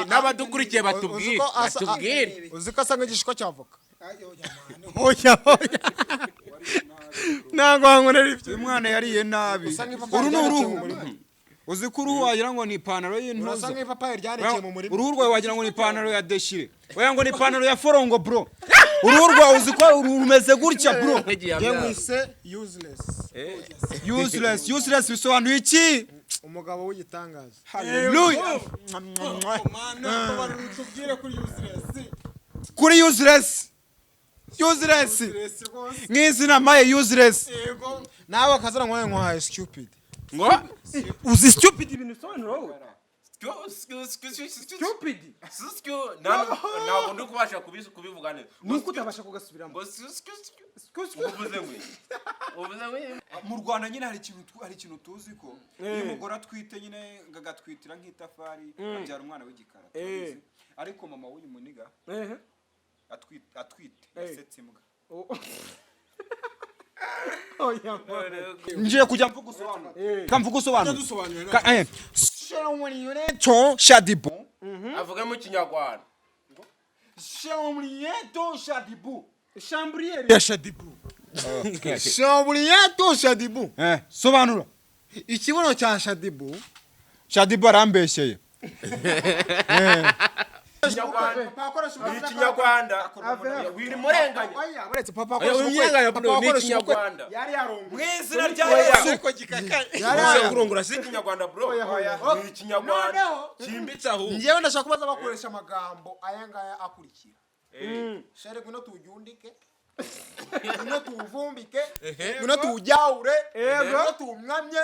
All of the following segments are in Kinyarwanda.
N'abadukurikiye batubwire. Uzi ko asa- Batubwire. Uzi ko asa nk'igishishwa cy'avoka. Oya, oya, ntabwo wankorera ibyo. Uyu mwana yariye nabi. Usa nk'ipapayi Uru ni ryanekeye uruhu. mu murima. Uzi ko uruhu wagira ngo ni ipantaro Urasa y'intuza. nk'ipapayi ryanekeye mu murima. Uruhu rwawe wagira ngo ni ipantaro ya deshire, wagira ngo ni ipantaro ya forongo, bro. Uruhu rwawe, uzi ko rumeze gutya, bro? Njye mwise Useless. Useless, useless bisobanuye iki? Umugabo w'igitangaza. Hallelujah. Tubwire kuri Useless. Kuri Useless, Useless nk'izina maye Useless. Nawe akazana nkwaye nkwaye Stupid. Ngo? Uzi stupid ibintu bisobanura wowe? Stupid. Ntabwo ndi kubasha kubivuga neza. Ni uko utabasha kugasubiramo. Ngo uvuze ngo iki? Uvuze ngo iki? Mu Rwanda nyine hari ikintu tuzi ko iyo umugore atwite nyine ngo agatwitira nk'itafari, abyara umwana w'igikara, turabizi. Ariko mama w'uyu muniga atwite yasetse imbwa. Oya. Ngiye kujya mvuga usobanura, kamvuga usobanura. Chambrieto Shadibu. Avuge mu Kinyarwanda. Chambrieto Shadibu. Chambriere ya Shadibu. Chambrieto Shadibu. Sobanura. Ikibuno cya Shadibu. Shadibu arambeshyeye. Ni Ikinyarwanda, wiri murenganya. Oya, uretse papa Oya, akoresha ubukwe. unyenganya, Papa bro, ni akoresha ubukwe. Ikinyarwanda. Yari yarongoye. Mu izina rya Yesu. Ariko gikakaye. Yari Uze yarongoye. kurongora si Ikinyarwanda, bro, ni Ikinyarwanda cyimbitse ahubwo. Njyewe ndashaka kubaza bakoresha amagambo aya ngaya akurikira: shere, ngwino tuwujundike, ngwino tuwuvumbike, ngwino tuwujyaure, ngwino tuwumwamye,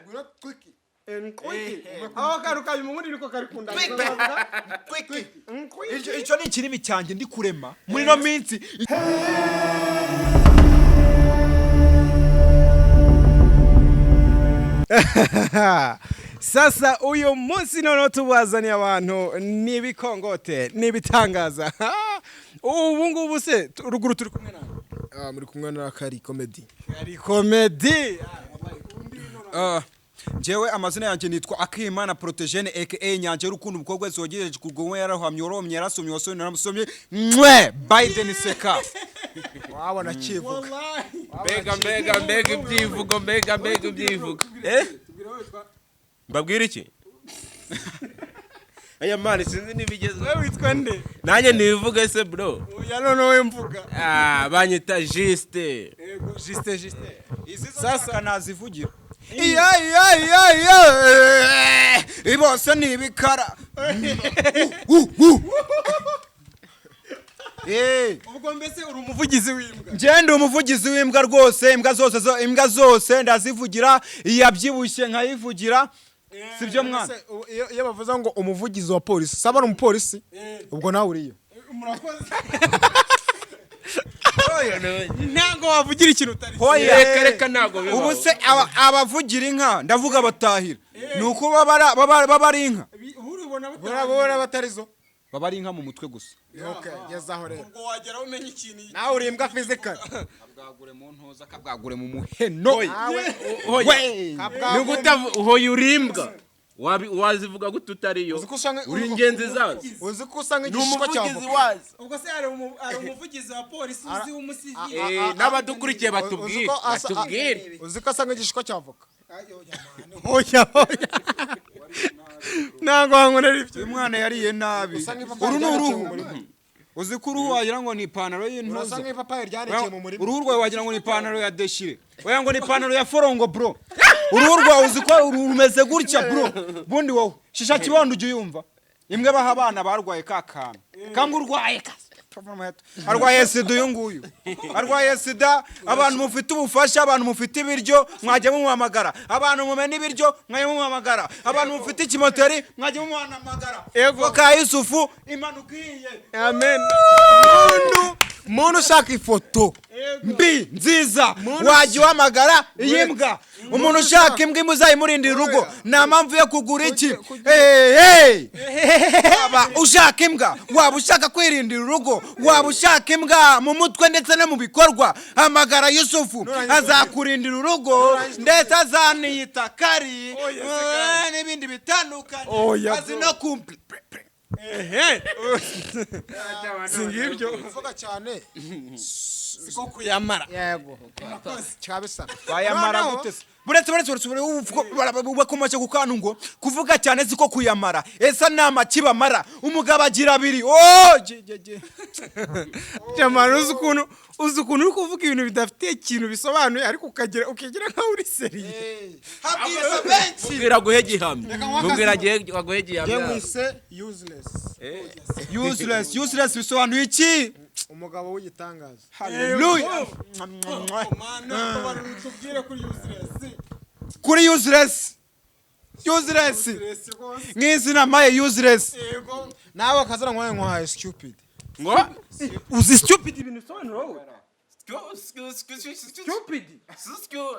ngwino twiki. Aho kantu kanyuma ubundi niko kari kundanga. Twiki. Icyo ni ikirimi cyanjye ndi kurema muri ino minsi. Sasa uyu munsi noneho tubazaniye abantu n'ibikongote n'ibitangaza. Ubu ngubu se ruguru turi kumwe nawe? Ah, muri kumwe na Kari Comedy. Ari Comedy. Njyewe amazina yanjye nitwa Akimana Protogene aka Nyange y'urukundo, umukobwa wese wagejeje ku rwego yarahamye, waromye, yarasomye, wasomye, naramusomye mwe Biden seka. Wabona kivuga. Mbega, mbega, mbega ibyivugo, mbega, mbega ibyivugo! Mbabwire iki? Aya mani sinzi n'ibigezweho. Wowe witwa nde? Nanjye ntibivuge se, bro? Oya, noneho we mvuga. Ah, banyita Juste. Yego, Juste, Juste. Sasa nazivugira iya iya iya iya ibose ni ibikara. Ubwo mbese uri umuvugizi w'imbwa? Njye ndi umuvugizi w'imbwa rwose. Imbwa zose imbwa zose ndazivugira, iyabyibushye nkayivugira, sibyo mwana? Se, iyo bavuze ngo umuvugizi wa polisi, saba ari umupolisi, ubwo nawe uriyo. Murakoze. Ntabwo wavugira ikintu utari. Hoya. Reka, reka, ntabwo bibaho. Ubu se abavugira inka, ndavuga abatahira, ni uko baba ari inka? Urubona. Burabura batarizo. Baba ari inka mu mutwe gusa. Okay, gezaho rero. Ubwo wagera umenya ikintu. Nawe uri imbwa physical. Kabwagure mu ntoza, kabwagure mu muheno. Nawe. Hoya. We. Ni gute hoya uri imbwa? Wazivuga gute utariyo? Uzi ko usanga Uri ingenzi zazo. Uzi ko usanga Ni igishishwa umuvugizi cy'avoka. wazo. Ubwo se hari umuvugizi wa polisi uzi w'umusivili? N'abadukurikiye batubwire. Uzi ko Batubwire. Uzi ko asa nk'igishishwa cy'avoka. Oya, oya, ntabwo wankorera ibyo. Uyu mwana yariye nabi. Usa nk'ipapayi Uru ni ryanekeye uruhu. mu murima. Uzi ko uruhu wagira ngo ni ipantaro Urasa y'intuza. nk'ipapayi ryanekeye mu murima. Uruhu rwawe wagira ngo ni ipantaro ya deshire, wagira ngo ni ipantaro ya forongo, bro. Uruhu rwawe, uzi ko rumeze gutya, bro? Bundi wowe shisha kibondo ujya uyumva, imwe baha abana barwaye ka kantu kamwe urwaye arwaye sida. Uyu nguyu arwaye sida. Abantu mufite ubufasha, abantu mufite ibiryo, mwajya mumuhamagara. Abantu mumena ibiryo, mwajya mumuhamagara. Abantu mufite ikimoteri, mwajya mumuhamagara. Ego ka Yusufu impanuka ihiye. Amen. Mundu. Muntu ushaka ifoto Mbi nziza, wajya uhamagara iyi mbwa. Umuntu ushaka imbwa imuzayimurindira urugo, nta mpamvu yo kugura iki. Hey, hey! Waba ushaka imbwa, waba ushaka kwirindira urugo, waba ushaka imbwa mu mutwe ndetse no mu bikorwa, hamagara Yusufu, azakurindira urugo, ndetse azaniyita kari n'ibindi bitandukanye. Oya, azi no kumpi. Ehe, si ngibyo? Uvuga cyane. Siko kuyamara. Yego, cyabisa. Bayamara gute se? Buretse bakomeje ku kantu ngo kuvuga cyane siko kuyamara. Ese nama kibamara? Umugabo agira abiri. Oh, je, je, je. Jamani, uzi ukuntu uri kuvuga ibintu bidafite ikintu bisobanuye, ariko ukagira ukigira nkaho uri sérieux. Habwiriza benshi. Mubwira aguhe gihamya, mubwira aguhe gihamya. Mwise useless. Useless, useless bisobanuye iki? Umugabo w'igitangaza. Hallelujah. Tubwire kuri useless. Kuri useless, useless nk'izina maye useless. Nawe akazana nkwaye nkwaye stupid. Ngo? Uzi stupid ibintu bisobanura wowe? Stupid.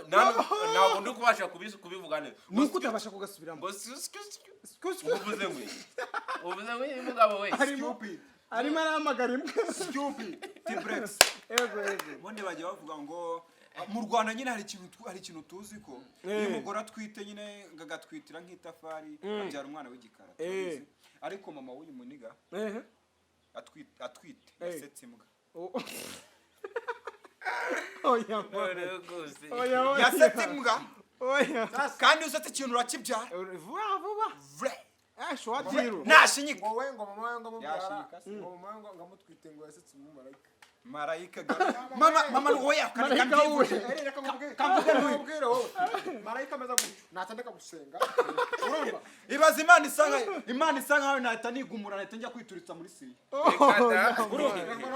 Ntabwo ndi kubasha kubivuga neza. Ni uko utabasha kugasubiramo. Ngo uvuze ngo iki? Uvuze ngo iki, mugabo we? Arimo arahamagara imbwa. Stupid T-Brex. Yego. Ubundi bajya bavuga ngo mu Rwanda nyine hari ikintu tuzi ko iyo umugore atwite nyine ngo agatwitira nk'itafari abyara umwana w'igikara, turabizi. Ariko mama w'uyu muniga atwite yasetse imbwa. Oya. Noneho rwose. Oya, oya. Yasetse imbwa. Oya. Kandi iyo usetse ikintu urakibyara. Vuba vuba. Eh, shwatiru. Nashinyika. Ngo we, ngo mama we ngo amubyara Yashinyika se. ngo mama we ngo amutwite ngo yasetse umumarayika. Marayika mama, mama, oya. Marayika Kambyivuje. wuhe? Reka nkubwire, kamubwire wowe, marayika ameze gutyo natandika gusenga, urumva? Ibaza Imana isa nka Imana isa nkawe, nahita nigumura, nahita njya kwituritsa muri Siriya.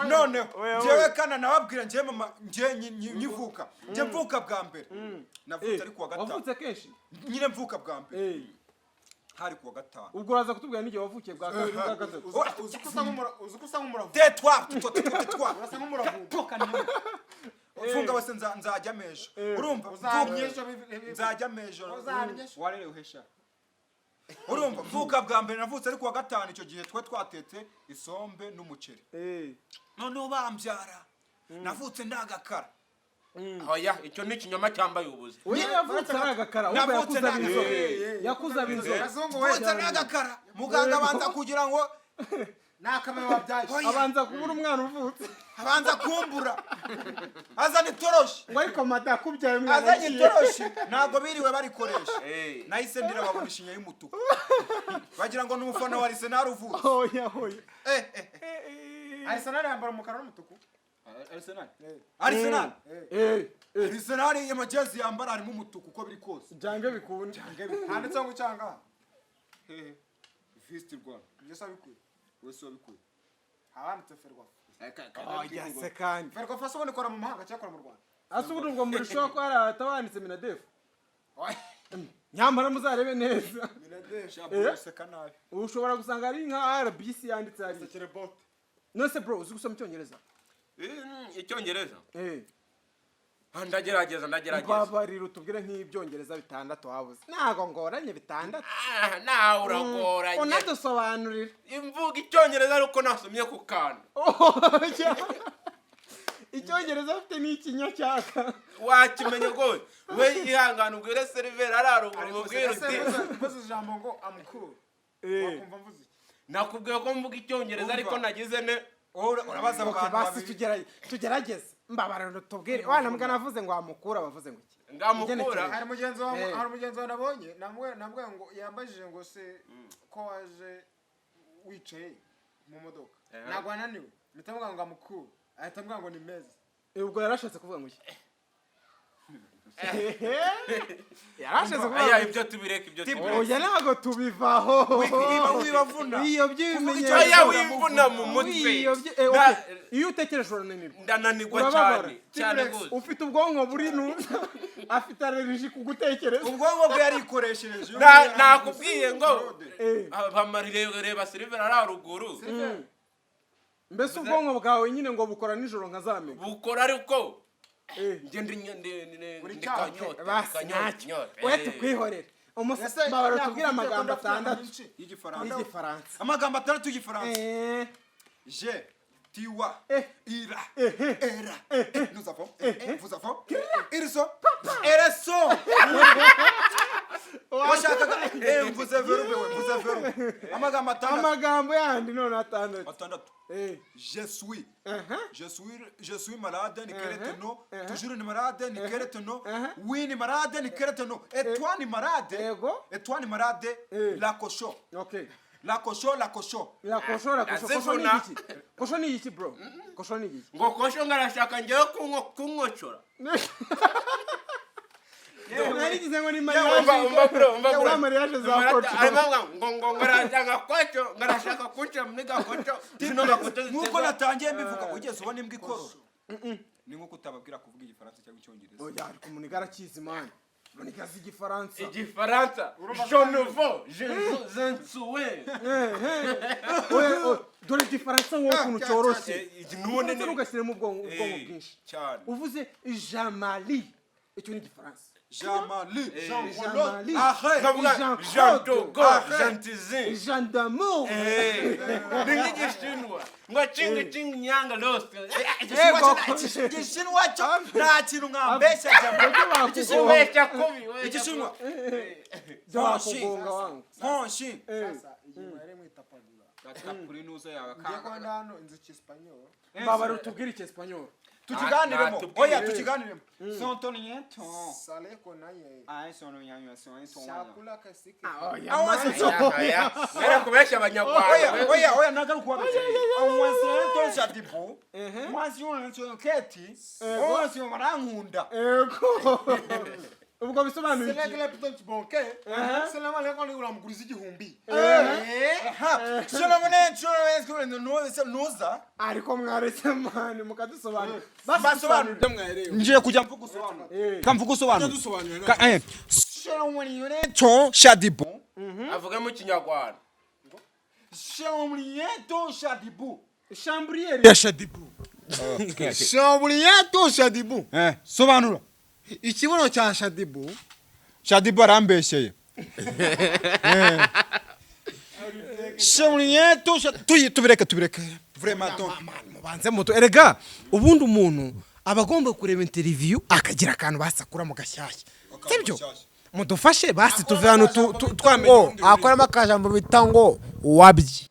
Noneho njyewe kana nababwira, njyewe mama, njyewe nyivuka, njye mvuka bwa mbere navutse ari kuwa gatanu. Wavutse kenshi. Nyine mvuka bwa mbere hari kuwa gatanu. Ubwo uraza kutubwira n'igihe wavukiye bwa kabiri n'ubwa gatatu. Uzi ko usa nk'umuravumba. Tetwa, tetwa, tetwa, tetwa. Urasa nk'umuravumba. Funga bose, nzajya mejo, urumva? Uzarya ejo. Nzajya mejo. Uzarya ejo. Warerewe uhesha, urumva? Mvuka bwa mbere navutse ari kuwa gatanu. Icyo gihe twe twatetse isombe n'umuceri. Noneho bambyara navutse ndagakara. Oya, icyo ni ikinyoma cyambaye ubusa. Oya, yavutse ari agakara, ahubwo Navutse yakuze aba inzobe. Eh, Yakuze aba inzobe. Kazungu we. Mvutse ndagakara, muganga abanza kugira ngo Ni akabeba wabyaye. Oya. Abanza kubura umwana uvutse. Abanza kumbura, azana itoroshi. Ngo ariko mata akubyaye umwana Azanye agiye. itoroshi, ntabwo biriwe barikoresha. Nahise ndira, babona ishinya y'umutuku, bagira ngo ni umufana wa Arsenal uvutse. Oya, oya. Eh, eh, eh. Arsenal yambara umukara n'umutuku. Arsenal, Arsenal. Eh. Arsenal amajezi yambara harimo umutuku uko biri kose. Byange bikunde. Handitseho ngo cyanga. Hehe, Visit Rwanda. Ibyo se wabikuye? Wese wabikuye. Habanditse Ferwafa. Oya se kandi. Ferwafa se ubundi ikora mu mahanga cyangwa ikora mu Rwanda? Ase ubundi ngo muri shoko hari atabanditse Minadef? Nyamara muzarebe neza. Shabwo useka nabi. Ushobora gusanga ari nka RBC yanditse hariya. None bro, uzi gusoma icyongereza? Icyongereza? Eh. Ah, ndagerageza, ndagerageza. Babarira utubwire nk'ibyongereza bitandatu wabuze. Ntago ngoranye bitandatu. Ah, nawe uragoranye. Unadusobanurira. Imvuga icyongereza ariko nasomye ku kantu. Oya. Icyongereza afite ni ikinyacyaka. Wakimenye rwose we, ihangane ubwire seriveri ari haruguru, umubwire uti Mvuze ijambo ngo I'm cool, wakumva mvuze iki? Nakubwiye ko mvuga icyongereza ariko nagize ne. Wowe urabaza abo Okay, bantu basi babiri. tugerageze. Mbabarira utubwire. Wana mbwa navuze ngo wamukura, bavuze ngo iki? Ngamukura. Hari mugenzi wawe, hari mugenzi wawe nabonye, namubwiye ngo yambajije ngo se ko waje wicaye mu modoka ntabwo wananiwe, mpita mubwira ngo I'm cool, ahita ambwira ngo ni meza. Ubwo yarashatse kuvuga ngo iki? Yarashatse kuvuga Aya ngo ibyo tubireke, ibyo tubireke. Oya, ntabwo tubivaho. Wiba wibavuna. Iyo by'ibimenyetso. Oya, wivuna mu mutwe. Iyo okay. Iyo utekereje urananirwa. Ndananirwa. Urababara. Cyane cyane rwose. Ufite ubwonko buri nuza. Afite allergie ku gutekereza. Ubwonko bwe yarikoreshereje. Nakubwiye ngo Eh. bamarire, reba seriveri ari haruguru. Mbese ubwonko bwawe nyine ngo bukora nijoro nka za mega? Bukora ariko njye ndi cyaha. kanyota. Basi kanyota ntacyo. nyota. We tukwihorere. Ese Mbabara tubwire nakubwiye ko amagambo ndafite 6 myinshi. Y'igifaransa. y'igifaransa. Amagambo 6 y'igifaransa. Je, tu, wa, ira, era, nous avons, vous avons, ils sont, elles sont. Washakaga mvuze verbe, we mvuze verbe. Amagambo 6. Amagambo yandi none 6. 6. Je suis. Je suis malade, ni no. Toujours ni malade, ni no. Oui, ni malade, ni no. Et toi, ni malade. Ego. Et toi, ni malade. La cochon. Okay. La cochon, la cochon. La kosho, la kosho. Kosho ni Azivuna. igiki? Kosho ni igiki, bro? Kosho ni igiki? Ngo kosho ngarashaka njyewe kunkocora. Narigize ngo ni Umva, mariage. umva bro, umva bro. Za mariage za kocho. Arimo avuga ngo ngarashaka kocho, ngarashaka kunca muri gakoco zino gakoco. Nkuko natangiye mbivuga, ugeze ubona imbwa ikorora, ni nkuko utababwira kuvuga igifaransa cyangwa icyongereza. Oya, ariko umuntu arakizi, man. Umuntu azi igifaransa. Igifaransa, je ne vaux je je ne souhaite. Oya, oya, dore igifaransa wowe ukuntu cyoroshye. N'ubundi Ndetse ntugashyiremo ubwonko bwinshi. Cyane. Uvuze jamali, icyo ni igifaransa. Jamali. Jamali. Ahe. Nkavuga Jean Jean Claude. Togo, Jean Tizin. Jean d'amour. Ni nk'igishinwa ngo cingi cingi nyanga lost. Igishinwa cyo nta kintu mwambeshya cyane. Byo Wesha kubi wesha. Igishinwa. bakugonga wangu. Honshi. Sasa iyi mwari mwitapagura. Kuri nuzo yawe. Ngiye kwenda hano inzu cy'Espanyol. Mbabara utubwire icyesipanyol. Tukiganiremo. Natubwire. Oya, tukiganiremo. Sonto nieto. Sale konaye. Ay, sono yanyu sono sono. Chakula kasike. Mwere kubeshya abanyarwanda. Oya, oya, oya, nagaruka kubabeshya. Onwensento shadibu. Mwansi unenso keti. Onwensio barankunda. Ego, ubwo bisobanuye iki? Selekele piton bonke. Selama leko ni uramuguriza 1000. Aha. Solo munenso nuza. Ariko mwaretse, man, mukadusobanurira. Basobanurira. Ibyo mwaherewe. Ngiye kujya mvuga usobanura. Kamvuga usobanura. Dusobanurira. Solo munenso shadibu. Avuge mu kinyarwanda. Chambrieto shadibu. Chambriere ya Shadibu. Chambrieto Shadibu. Sobanura. Ikibuno cya Shadibu. Shadibu arambeshyeye. Chambrieto tuyi tubireke tubireke. Vraiment donc. Mubanze muto erega, ubundi umuntu aba agomba kureba interview akagira akantu basakura mu gashyashya, sibyo? Mudufashe basi tuve hano twamenye. Oh, akoramo akajambo bita ngo wabyi.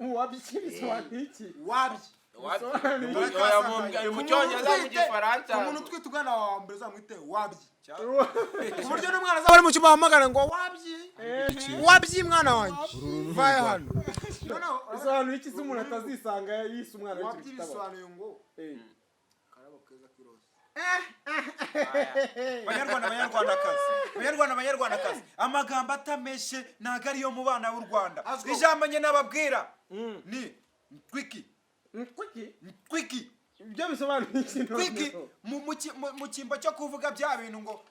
Wabyi bisobanuye iki? Wabyi. Oya, mu cyongereza, mu gifaransa. Umuntu utwite umwana wawe mbere uzamwite wabyi, ku buryo n'umwana azaba ari mu cyumba bahamagara ngo wabyi, wabyi mwana wanjye, vaye hano. Noneho, Bisobanuye iki se umuntu atazisanga yise umwana wabyi w'ikintu kitabaho? bisobanuye ngo karabo keza k'iroza. Banyarwanda, banyarwandakazi, banyarwanda, banyarwandakazi, amagambo atameshe ntago ariyo mu bana b'u Rwanda. Ijambo njye nababwira ni twiki. Kuki? Twiki. Ibyo bisobanuye iki noneho? Twiki mu cyimbo cyo kuvuga bya bintu ngo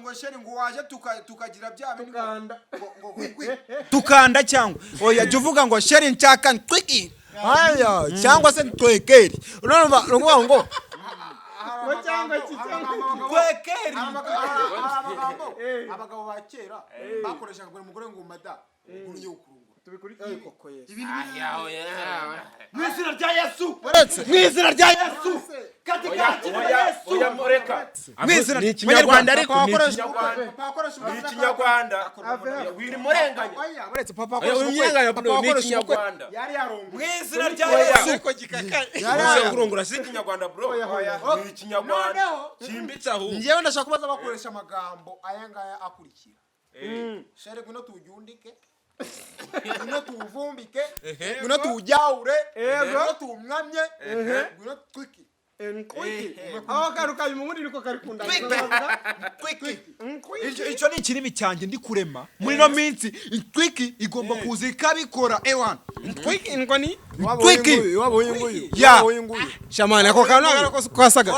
ngo chéri ngo waje tukagira bya bintu Tukanda. ngo gwigwi. Tukanda cyangwa oya, jya uvuga ngo chéri nshaka twiki. Aya, cyangwa se twekeri, urumva, ni ukuvuga ngo Ngo cyangwa iki, cyangwa iki? Twekeri. Hari amagambo abagabo ba kera bakoreshaga kubwira umugore ngo mada ngo ugiye kurongora. Tubikurikiye. Aya, oya. Mu izina rya Yesu. Uretse Mu izina rya Yesu, katika Oya, jina oya, la Yesu. oya, mureka. Mu izina Ni ikinyarwanda, ariko ni Papa ikinyarwanda. Papa akoresha Ni ikinyarwanda. Wiri murenganya. Oya, uretse papa Oya, akoresha ubukwe. umwenganya, Papa bro, ni akoresha ubukwe. ikinyarwanda. Yari yarongoye. Mu izina rya Oya. Yesu. Uze kurongora si ikinyarwanda, bro. Ni ikinyarwanda Noneho- cyimbitse ahubwo. Njyewe ndashaka kubaza bakoresha amagambo aya ngaya akurikira: chéri ngwino tuwujundike, ngwino tuwuvumbike, ngwino tuwujyaure, ngwino tuwumwamye, ngwino twiki. Nkwiki. Aho kantu kanyuma ubundi niko kari kundana. Twiki. Icyo ni ikirimi cyanjye ndi kurema muri ino minsi. Twiki igomba kuza ikabikora ewana. Nkwiki ngo ni? Twiki. Iwabo uyu nguyu. Ya. Iwabo uyu nguyu. Shamani, ako kantu ntabwo kasaga.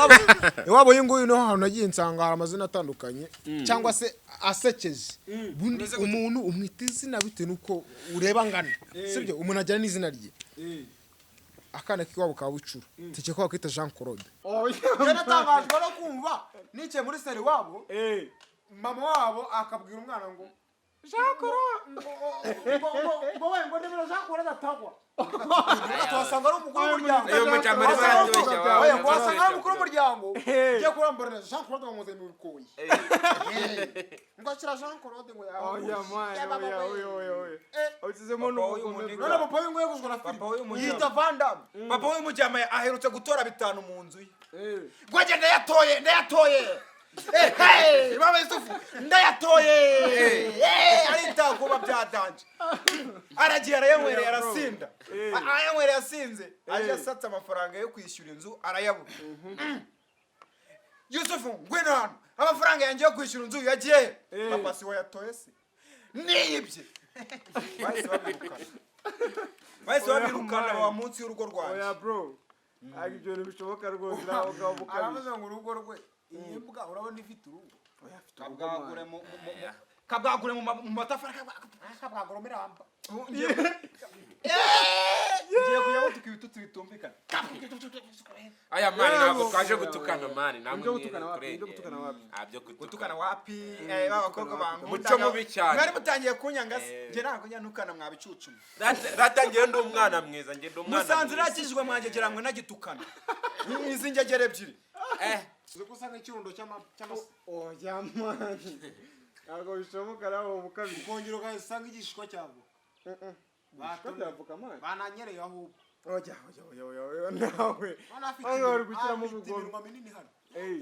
Iwabo uyu nguyu niho hantu nagiye nsanga hari amazina atandukanye cyangwa se asekeje. Ubundi umuntu umwita izina bitewe n'uko ureba angana, sibyo? Umuntu agira n'izina rye. Akana k'iwabo ka Bucura, teke ko bakita Jean Claude. Oya. Njye natangajwe no kumva nicaye muri seri wabo, Eh. mama wabo akabwira umwana ngo Jean Claude. ngo we, ngo ndebera Jean Claude atagwa. Tuhasanga ari umukuru w'umuryango. Iyo mujama arimo aratubeshya wawe. Oya, ngo wasanga ari umukuru w'umuryango. Eh. Ngiye kurambarira Jean Claude bamuzanye mu bikoyi, ngo akira Jean Claude ngo Oya man, oya oya oya oya. Usizemo Papa w'uyu n'ubugome muniga. bro. None papa w'ingo yegujwe na Papa Philip w'uyu mujama. yita Van Damme. Papa w'umujyama aherutse gutora 5 mu nzu ye. Eh. Ngo agenda ndayatoye, ndayatoye. Ehe, baba Yusufu, ndayatoye. Eh, aritakuba byatanje. Aragiye arayanywereye, arasinda. Ayanywereye asinze, aje asatse amafaranga yo kwishyura inzu arayabura. Yusufu, ngwino hano, amafaranga yanjye yo kwishyura inzu yagiye he? Papa, si wayatoye se? Niyibye. Bahise babirukana, bahise Oya, babirukana man. wa munsi y'urugo rwanjye. Oya bro. Ntabwo ibyo bintu bishoboka rwose, nawe ubwawe ukabije. Aravuze ngo urugo rwe, iyi mbwa urabona ifite urugo. Oya, afite urugo, man. Kabwagure kabwagure mu matafari. Akabwagura miramba. Ngiye kujya gutuka ibitutsi bitumvikana. Aya man, ntabwo twaje gutukana man, namwe. Ibyo gutukana wapi? Ibyo gutukana wapi? Ntabyo gutukana. Gutukana wapi? Eh, b'abakobwa bankunda. Muco mubi cyane. Mwari mutangiye kunyanga se? Eh. Njye ntabwo njya ntukana, mwabicucu. Ratangiye, ndi umwana mwiza, njye ndi umwana Musanze mwiza. nakijijwe, mwangegera mwe nagitukana izi ngegera ebyiri. Eh. Uzi ko usanga ikirundo cy'amase. Oya man. Ntabwo bishoboka, nawe uba ukabije. Ukongera ugasanga igishishwa cy'avoka. Ibishishwa by'avoka man. Bananyereye ahubwo. Oya oya oya oya oya nawe. None afite Hano bari gushyiramo afite ubugome. iminwa minini hano. Eh.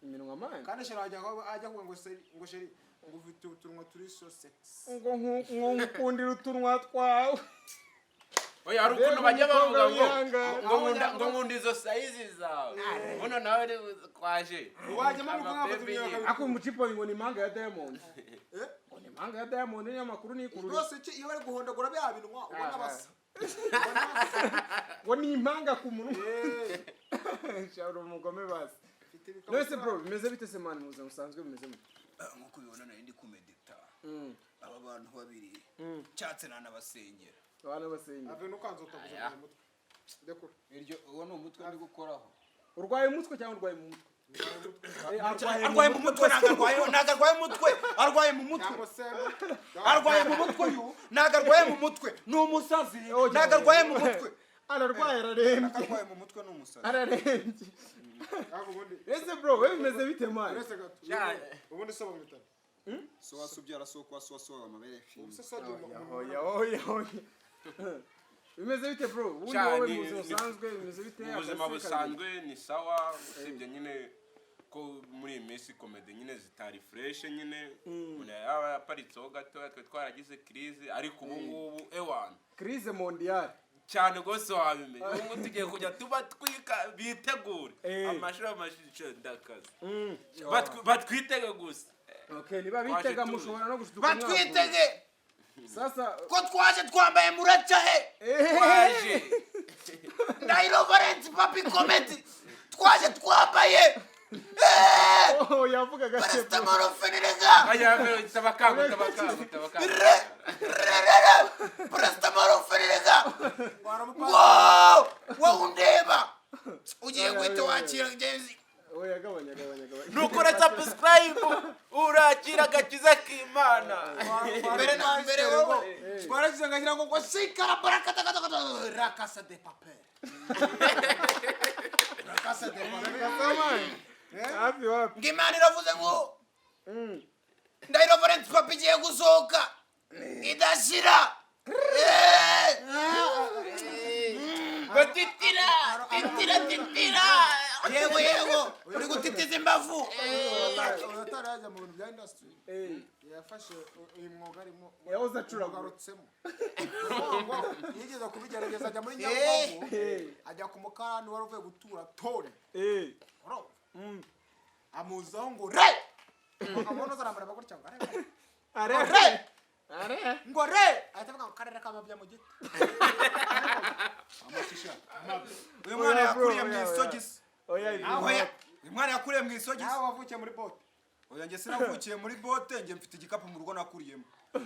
Iminwa man. Kandi chéri ajya kuvuga ngo chéri, ngo chéri, ngo ufite utunwa turi so sexy. Ngo nkukundira utunwa twawe. Oya, hari ukuntu bajya bavuga ngo Wihangane. ngo nkunda izo size zawe, buno nawe ni twaje. Wajyamo mu Ama kuvuga baby ngo nyine. Ako umucipo ngo ni impanga ya Diamond. Ngo ni impanga ya Diamond, niyo makuru nikurura. Rwose iyo bari guhondagura bya binwa ubona basa. Ngo ni impanga ku munwa. Shara umugome basi. None bro, bimeze bite se man, mu buzima busanzwe bimeze mute? Nk'uko ubibona, nari ndi kumedita. Aba bantu babiri nshatse nanabasenyera. Abana basenga. Ave nukanze utavuze mu mutwe. Ndekura. Iryo uwo ni umutwe ndi gukoraho. Urwaye umutwe cyangwa urwaye mu mutwe? Eh, Arwaye mu mutwe, ntabwo arwaye, ntabwo arwaye umutwe, arwaye mu mutwe. Cyangwa se Arwaye mu mutwe uyu, ntabwo arwaye mu mutwe, ni umusazi, ntabwo arwaye mu mutwe. Ararwaye, ararembye. Arwaye mu mutwe, ni umusazi. Ararembye. Ariko ubundi Ese bro, we bimeze bite man? uretse gato. Ubundi so bamwitana. So wasubyara, so kwa so so amabere. Ubuse so umuntu. Oya oya oya. Bimeze bite bro? Ubundi Sha, wowe mu buzima busanzwe bimeze bite? Mu buzima Akazi busanzwe ni sawa, usibye nyine ko muri iyi minsi comedy nyine zitari fresh nyine, umuntu yaba yaparitseho gatoya, twe twaragize crise, ariko ubu ngubu ewana. Crise mondiale. Cyane rwose, wabimenya, ubu ngubu tugiye kujya tuba twika, bitegure. Eh. Amashuri, amashuri ndakaze. Batwitege gusa. Okay, niba Twaje bitega tuzi. mushobora no gushutuka. Batwitege. Sasa Ko twaje twambaye, muraca he? Twaje. Ndahiro Valence Papi Comedy, twaje twambaye. Oh, yavuga gake. Paracetamol fenirega. Aya, tabakanga tabakanga tabakanga. Paracetamol fenirega. Wow, wowe undeba ugiye guhita wakira ngenzi. Oya, gabanya gabanya gabanya. Nukora subscribe urakira agakiza k'Imana. Mbere na mbere wowe. Twaragize ngagira ngo shikara barakata rakasa de papel. Rakasa de papel. Hafi wapi? Ngo Imana iravuze ngo Ndahiro Valence Papi igiye gusohoka idashira. Ngo titira titira titira. Yego yego, uri gutitiza imbavu. Utari yajya mu bintu bya industry. Eh, Yafashe uyu mwuga arimo. Yahoze acuragura. Ugarutsemo. Ngo yigeze kubigerageza ajya muri Nyabugogo. Eh. Ajya ku mukarani wari uvuye gutura tore. Eh. Urumva? Amuzaho ngo re! Akamubona azaramureba gutya ngo arebe. Are. Re! Are. Ngo re! Ahita avuga ngo karere k'amabya mu giti. Uyu mwana Oya, bro, yakuriye mu oya, oya. isogisi. Oya, ibintu. Oya, uyu mwana yakuriye mu isogisi. Nawe wavukiye muri bote. Oya, njye sinavukiye muri bote, njye mfite igikapu mu rugo nakuriyemo.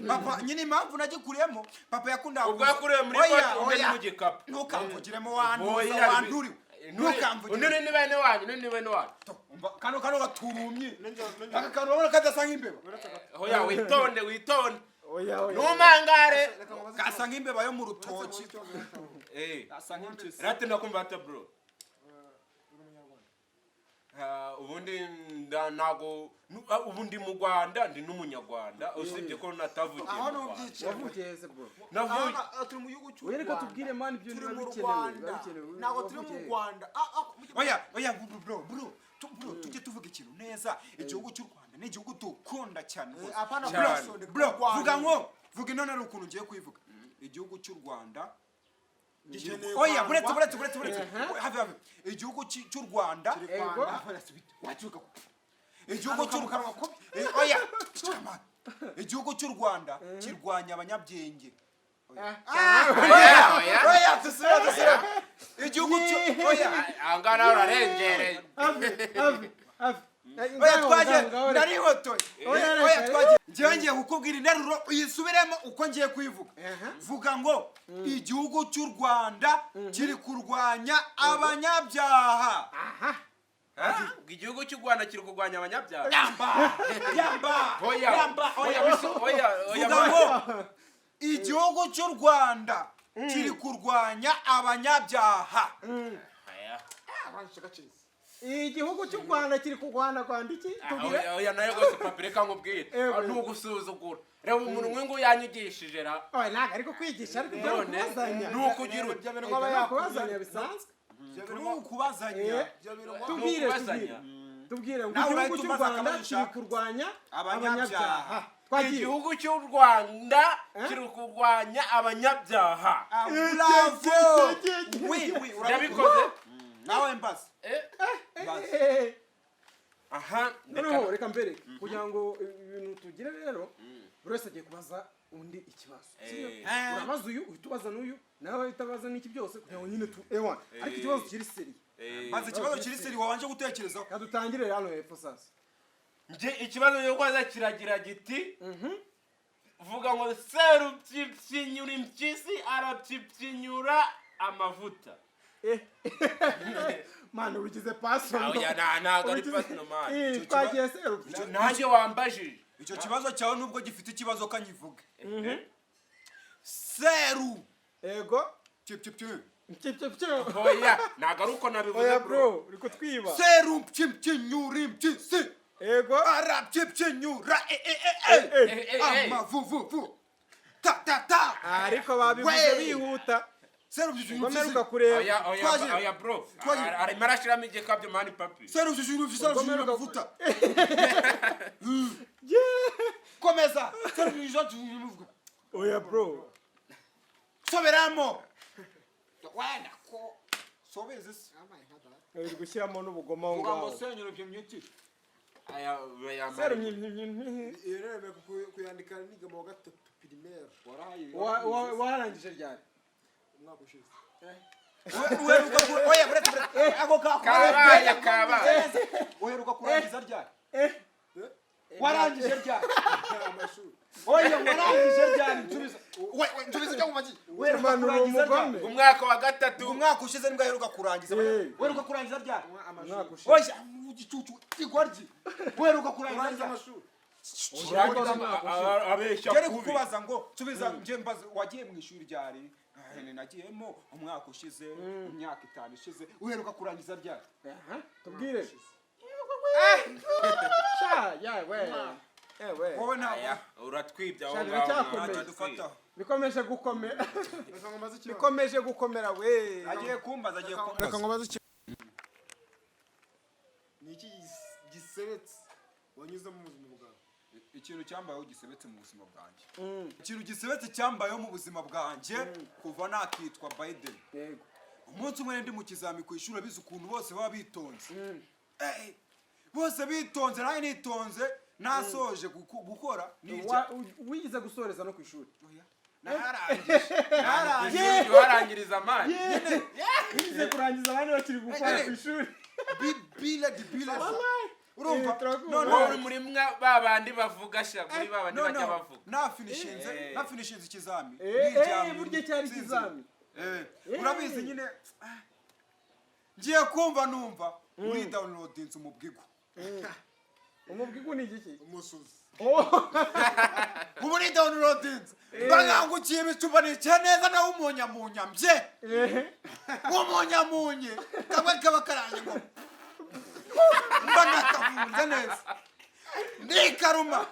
Papa nyine, impamvu nagikuriyemo, papa yakundaga Ubwo yakuriye muri Oya, bote, undi oya. ni mu gikapu. Ntukamvugiremo, wanduza. Oya, Wanduriwe, ntukamvugire. Undi ni bene wanyu, undi ni bene wanyu. Umva, kano gaturumye, aka kantu urabona kadasa nk'imbeba? Oya, witonde, witonde. Oya, oya. Numangare. Gasa nk'imbeba yo mu rutoki. Eh. Gasa nk'impyisi. Rate ndakumva ata, bro. Ah, ubundi ntago ubu ndi mu Rwanda, ndi n'umunyarwanda, usibye ko natavukiye Aho mu Rwanda. n'ubyicaye. Wavukiye hese, bro? Navuye Turi mu gihugu cy'u Oya, reka Rwanda. tubwire, man, ibyo Turi biba mu bikenewe, Rwanda. biba bikenewe. Ntabwo turi mu Wavukiye he? Rwanda. Oya, oya, bro, bro, bro, bro, tujye tuvuga ikintu neza. Igihugu cy'u Rwanda ni igihugu dukunda cyane rwose. Apana. Cyane. Kwisondeka Bro, u Rwanda. vuga ngo, vuga inone ari ukuntu ngiye kuyivuga. Igihugu cy'u Rwanda Gikeneye Oya, kwangwa. buretse, buretse, buretse, buretse, have, have. Igihugu cy'u Rwanda. Ego. Wacuka. Igihugu cy'u oya, ceceka, man. Igihugu cy'u Rwanda kirwanya abanyabyenge. Oya, oya. Oya, dusubire, dusubire. Igihugu cy'u, oya. Aha ngaha nawe urarengereye. Ave, ave, ave. Oya, twagiye, narihotoye. Oya, Oya, reka. twagiye. Ngewe ngiye kukubwira interuro, uyisubiremo uko ngiye kuyivuga. Vuga ngo igihugu cy'u Rwanda kiri kurwanya abanyabyaha. Igihugu cy'u Rwanda kiri kurwanya abanyabyaha. Yamba, yamba. Oya. Yamba, oya. Oya, oya, oya. Vuga ngo igihugu cy'u Rwanda kiri kurwanya abanyabyaha. Oya. Igihugu cy'u Rwanda kiri kurwana kwanda iki? Tubwire. Oya, oya, nayo rwose, papi, reka nkubwire. Ego. Ni ugusuzugura. Reba umuntu nk'uyu yanyigishije ra. Oya, ntabwo ariko kwigisha, ariko ibyo None kubazanya. ni ukugira uti Ibyo bintu Ibyo aba ni yakuye. ukubazanya bisanzwe. Ni ukubazanya. Ibyo bintu ngo- Tubwire. Ukubazanya. Tubwire, tubwire ngo Nawe igihugu urahita cy'u umbaza Rwanda akabazo kiri ushaka. kurwanya Abanyabyaha. abanyabyaha. Twagiye. Igihugu cy'u Rwanda kiri kurwanya abanyabyaha. Bravo, oui, oui, urabikoze. Ndabikoze. Nawe mbaza. Mbaza. Eh, Aha. noneho reka mbereke kugira ngo ibintu tugire rero, buri wese agiye kubaza undi ikibazo, sibyo? Eh. Urabaza uyu, uhita ubaza n'uyu, nawe uhita ubaza n'iki, byose kugira ngo nyine tu ewa, ariko ikibazo kiri sérieux. Maze ikibazo kiri sérieux wabanje gutekerezaho. Reka dutangire hano hepfo sasa. Nje ikibazo cyo kubaza kiragira giti: vuga ngo serupyipyinyura impyisi arapyipyinyura amavuta. Mwana, ubigize personal. Oya, ntabwo ari personal, man. Eh, twagiye serupyi. Nanjye wambajije. Icyo kibazo cyawe nubwo gifite ikibazo, kanyivuge seru Ego. chip chip chip. Chip chip chip. Oya, ntabwo ari uko nabivuze. Oya. Bro. Bro, uri kutwiba. Seru chipchinyura impyisi Ego. arapyipyinyura e e e e. Eh, eh, eh. Amavuvuvu ta ta ta. Ariko babivuze We. bihuta. Seru chipchinyura Ubwo impyisi. mperuka kureba. Oya, oya. Twagiye. Oya, bro. Twagiye. Arimo arashyiramo igikabyo, man, papi. Seru chipchinyura impyisi arapyinyura mperuka- amavuta. Komeza, seru chipchinyura. Oya, bro. Soberamo wenda ko sobeze se. Uri gushyiramo n'ubugoma aho Vuga ngo ngaho. senyura ibyo myinshi. Aya, oya. Seru. Iyo rero kuyandika niga mu wa gatatu primaire. Warangije ryari? Umwaka ushize. Uheruka oya, buretse, buretse, ako Kabaye, kabaye. Uheruka kurangiza ryari? Warangije ryari? Amashuri. Oya, warangije ryari? Nsubiza we, we, nsubiza icyo nkubagiye. Uheruka Manu, uri kurangiza ryari? umugome. Umwaka wa gatatu. Umwaka ushize nibwo aheruka kurangiza. Eh. Uheruka kurangiza ryari? Umwaka ushize. Oya, igicucu igoryi, uheruka kurangiza Kurangiza ryari? amashuri. Abeshya Ngere kubi. kukubaza ngo nsubiza, njye mbaza wagiye mu ishuri ryari? Ah, nagiyemo umwaka ushize, imyaka 5 ishize. Uheruka kurangiza ryari? Aha, tubwire sha yawe ewe. Wowe ntabwo Aya, uratwibye aho Sha, ngaho. biracyakomeye. ntacyo dufataho. Bikomeje gukomera. Reka ngo mbaze ikibazo. Bikomeje gukomera we. Agiye kumbaza, agiye Reka kumbaza. ngo mbaze ikibazo. Ni iki gisebetse wanyuzemo mu buzima bwawe? Ikintu cyambayeho gisebetse mu buzima bwanjye, ikintu gisebetse cyambayeho mu buzima bwanjye kuva nakitwa Biden. Yego. Umunsi umwe ndi mu kizami ku ishuri, abizi ukuntu bose baba bitonze. Eh, bose bitonze, nanjye nitonze, nasoje gukora nirya. Wigeze gusoreza no ku ishuri? Oya, nararangije, nararangije. Ujya uharangiriza amani. Wigeze kurangiza abandi bakiri gukora ku ishuri? Bile di bile. Urumva? Turakumva. Noneho Wowe uri muri ba bandi bavuga sha, muri ba bandi bajya noneho bavuga. Nafinishinze, nafinishinze ikizami, niryamye, Burya cyari nsinziriye. ikizami. Urabizi nyine, ngiye kumva numva uri downloadinze umubwigo. Umubwigo ni igiki? Umusuzi. Ubu ni downloadinze, bangangukiye ibicupa, nicaye neza nawe umunyamunya mbye umunyamunye kamwe kaba karanye ngo mba nakavunze neza, ndikaruma.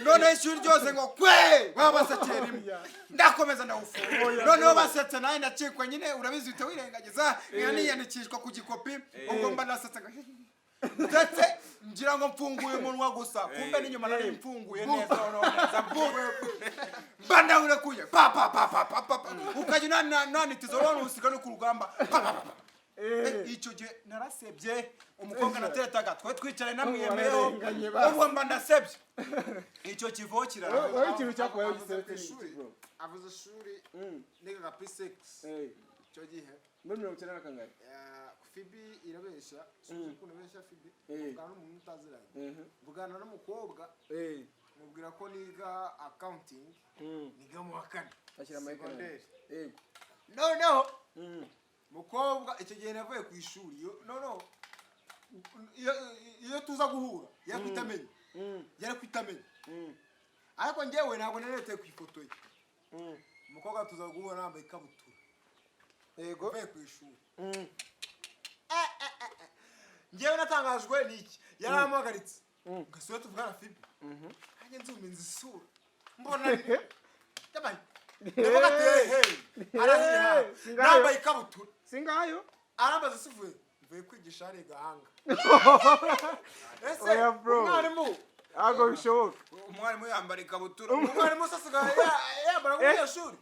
Noneho ishuri ryose ngo kwe, baba basekeye rimwe, ndakomeza ndawufunga. Noneho basetse nawe ndacikwa nyine, urabizi uhita wirengagiza, nka niyandikishwa ku gikopi. Ubwo mba nasetse ngo ndetse ngira ngo mfunguye umunwa gusa, kumbe n'inyuma nari mfunguye neza. Noneho neza mba ndawurekuye, pa pa pa pa pa pa pa, ukajya unanitiza, urabona usiga no ku rugamba, pa pa pa pa. Icyo gihe narasebye umukobwa nateretaga, twe twicaranye namwiyemeyeho. Wararenganye basi. Ubwo mba ndasebye, icyo kivaho kiraranga. Wowe ikintu cyakubayeho Avuze gisebetse ni iki, ishuri. bro? Avuze ishuri, nigaga P6 icyo gihe. Muri 90 na kangahe? Fibi irabeshya, sinzi ukuntu ibeshya Fibi. Mvugana n'umuntu utaziranye, mvugana n'umukobwa, mubwira ko niga accounting, niga mu wa kane Ashyira mic. segonderi. Yego. Noneho mukobwa, icyo gihe navuye ku ishuri, noneho iyo tuza guhura yari kuhita amenya, yari kuhita amenya, ariko njyewe ntabwo nareteye ku ifoto ye. Umukobwa tuza guhura nambaye ikabutura, mvuye ku ishuri. Njyewe natangajwe n'iki? Yarampagaritse ngasura, tuvugana Fibi, nanjye nzuminza isura, mbona yabaye, ndavuga ati hey hey, arahiha. Singayo. Nambaye ikabutura. Singayo. Arambaza se uvuye, mvuye kwigisha hariya i Gahanga. Ese Oya, bro. umwarimu Ntabwo bishoboka. Umwarimu yambara ikabutura? Umwarimu se asigaye yambara nk'umunyeshuri?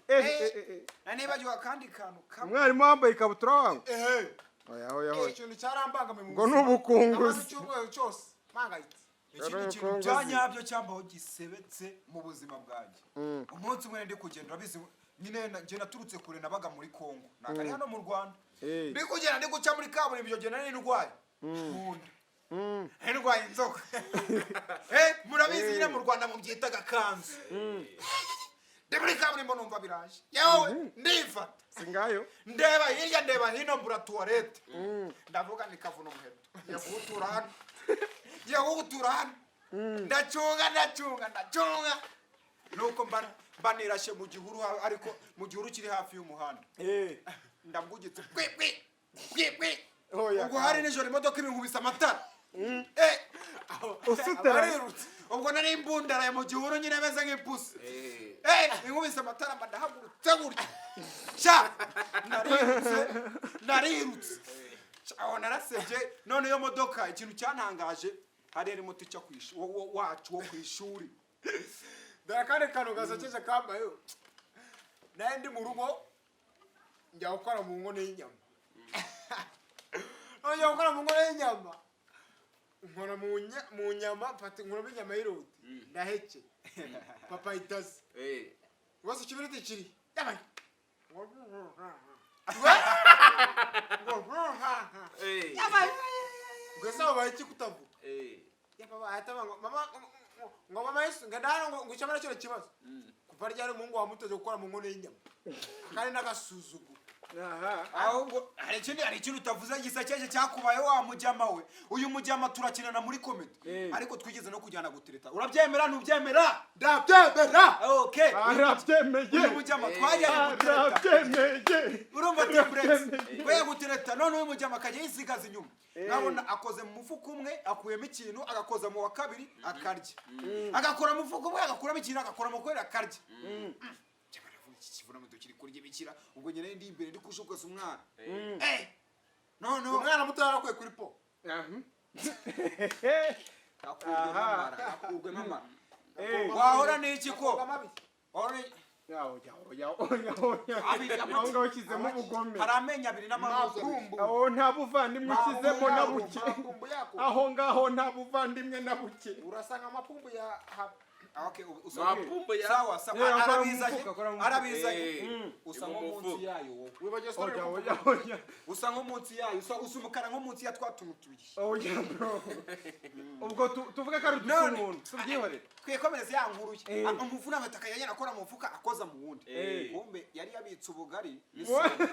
Nibagiwe akandi kantu kamwe. Umwarimu wambaye ikabutura wangu? Ehe. Oya, oya, oya. Ikintu cyarambangamiye mu Ngo ni buzima. ubukunguzi. Namaze icyumweru cyose mpangayitse. Ikindi kintu Ubukunguzi. bya nyabyo cyambaho gisebetse mu buzima bwanjye, umunsi umwe ndi kugenda, urabizi nyine njye naturutse kure, nabaga muri Kongo, ntabwo ari hano mu Rwanda. Ndi kugenda, ndi guca muri kaburimbo, icyo gihe nari ndwaye mu nda, nari ndwaye inzoka. Murabizi nyine mu Rwanda mubyita agakanzu. Ndi muri kaburimbo numva biraje, yewe ndifata. Singayo. Ndeba hirya, ndeba hino, mbura tuwarete. Ndavuga ni kavuna umuheto, ngiye kuwutura hano, ngiye kuwutura hano. Ndacunga, ndacunga, ndacunga, nuko mba nirashe mu gihuru, ariko mu gihuru kiri hafi y'umuhanda. Ndabwugitse kwi kwi kwi kwi. Oya, Ubwo hari nijoro, imodoka ibinkubise amatara. Usutara. Abarirutse. Ubwo nari imbundaraye mu gihuru nyine meze nk'ipusi. Inkubise amatara, mba ndahagurutse gutya sha, narirutse, narirutse. Sha, aho narasebye. None iyo modoka, ikintu cyantangaje, hari harimo tica ku wacu wo ku ishuri. Dore akandi kantu gasekeje kambayeho. Nawe ndi mu rugo, njya gukora mu nkono y'inyama. Njya gukora mu nkono y'inyama, nkora mu nyama, mfata inkono y'inyama y'iroti, ndaheke, papa itazi rwose ikibiriti kiri yabaye ngo ngo ese wabaye iki kutavuga? Ya papa ahita avuga ngo mama, ngo mama Yesu, ngo ndahano ngo ukemure kino kibazo. Kuva ryari umuhungu wamutoje gukora mu nkono y'inyama? Akandi n'agasuzuguro. Ahubwo hari ikindi utavuze gisekeje cyakubaye wa mujyama we. Uyu mujyama turakinana muri comedy, ariko twigeze no kujyana gutereta. Urabyemera, ntubyemera? Ndabyemera. Okay. Arabyemeye. Uyu mujyama twajyanye gutereta. Arabyemeye. Urumva temburex we gutereta, none uyu mujyama akajya yisigaza inyuma, nkabona akoze mu mufuka umwe akuyemo ikintu, agakoza mu wa kabiri akarya, agakora mu mufuka umwe agakuramo ikintu, agakora mu kweri akarya. Cyaba aravuga iki kivuna kiri kurya ibikira. Ubwo nyine ndi imbere ndi kushukaza umwana, noneho Umwana muto yarakuye kuri po. Akurwemo amara, akurwemo amara. Wahora n'iki ko wahora n'iki? Yaho, yaho, yaho, yaho, yaho. Aho ngaho ushyizemo ubugome. Hari amenyo abiri n'amabuzo abiri. Aho nta buvandimwe ushyizemo na buke. Mapumbu yako. Aho ngaho nta buvandimwe na buke. Urasa nka mapumbu ya Ah, okay, usa Mapumbo ya sawa sawa, Yeah, akora mu arabizanye, mufuka, akora mu mufuka. arabizanye. Eh, Usa ni nko mu munsi mufuka. yayo wowe. Wibagiwe story. Oya, oya, oya. Usa nko munsi yayo, usa umukara nko munsi ya twa tuntu tubiri. Oya bro, ubwo tuvuge ko ari None. udusununu tubyihorere. Twikomereze ya nkuru ye. Eh. Umuvuna amataka yajyana akora mu mufuka, akoza mu wundi. Eh. Kumbe yari yabitse ubugari n'isombe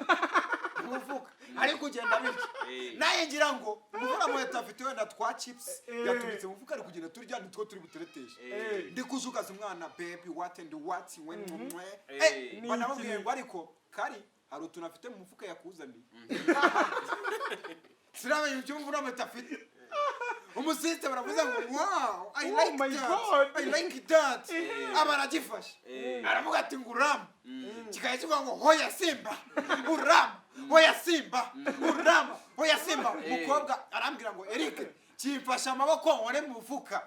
mu mufuka, ari kugenda abirya. Eh. Naye ngira ngo umuvuna muheto afite wenda twa chips Eh. yatubitse mu mufuka, ari kugenda turya, nitwo turi butereteshe. Eh. Ndi kuzugaza umwana, baby, what and what when mwe. Eh. Eh, Ni banamubwiye iki? ngo ariko kari hari utuntu afite mu mufuka yakuzaniye. Sinamenya icyo umuvuna muheto afite. Umusiste baravuze ngo wow, I Oh like my that. God. I like that. Aba aragifashe, aravuga ati ngo urama, kikajya kivuga ngo hoya simba urama, hoya simba urama, hoya simba. Umukobwa arambwira ngo Eric, kimfashe amaboko nkore mu mufuka.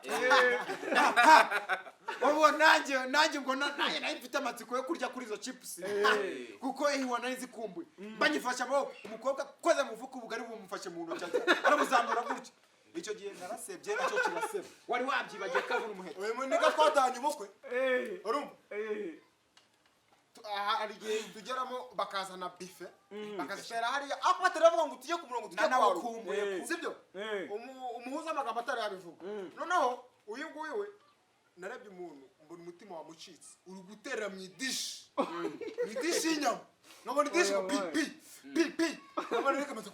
Ubu nanjye ubwo nanjye nari mfite amatsiko yo kurya kuri izo chips, kuko iwa nari zikumbuye. Banyifashe amaboko, umukobwa koze mu mufuka, ubugari bumufashe mu ntoki, arabuzamura gutya. Icyo gihe narasebye, nacyo kiraseba. Wari wabyibagiye kavuna umuheto. Uyu muniga twatanye ubukwe. Urumva? Eh. Aha hari igihe tugeramo bakazana bife, bakazitera hariya, ariko bataravuga ngo tujye ku murongo, tujye kwarura. Nanawukumbuye. Sibyo? Eh. Umuhuza amagambo atari yabivuga. Noneho uyu nguyu we, narebye umuntu mbona umutima wamucitse, uri guterera mu idishi, mu idishi y'inyama, nkabona idishi ngo pi pi pi pi, nkabona reka amaze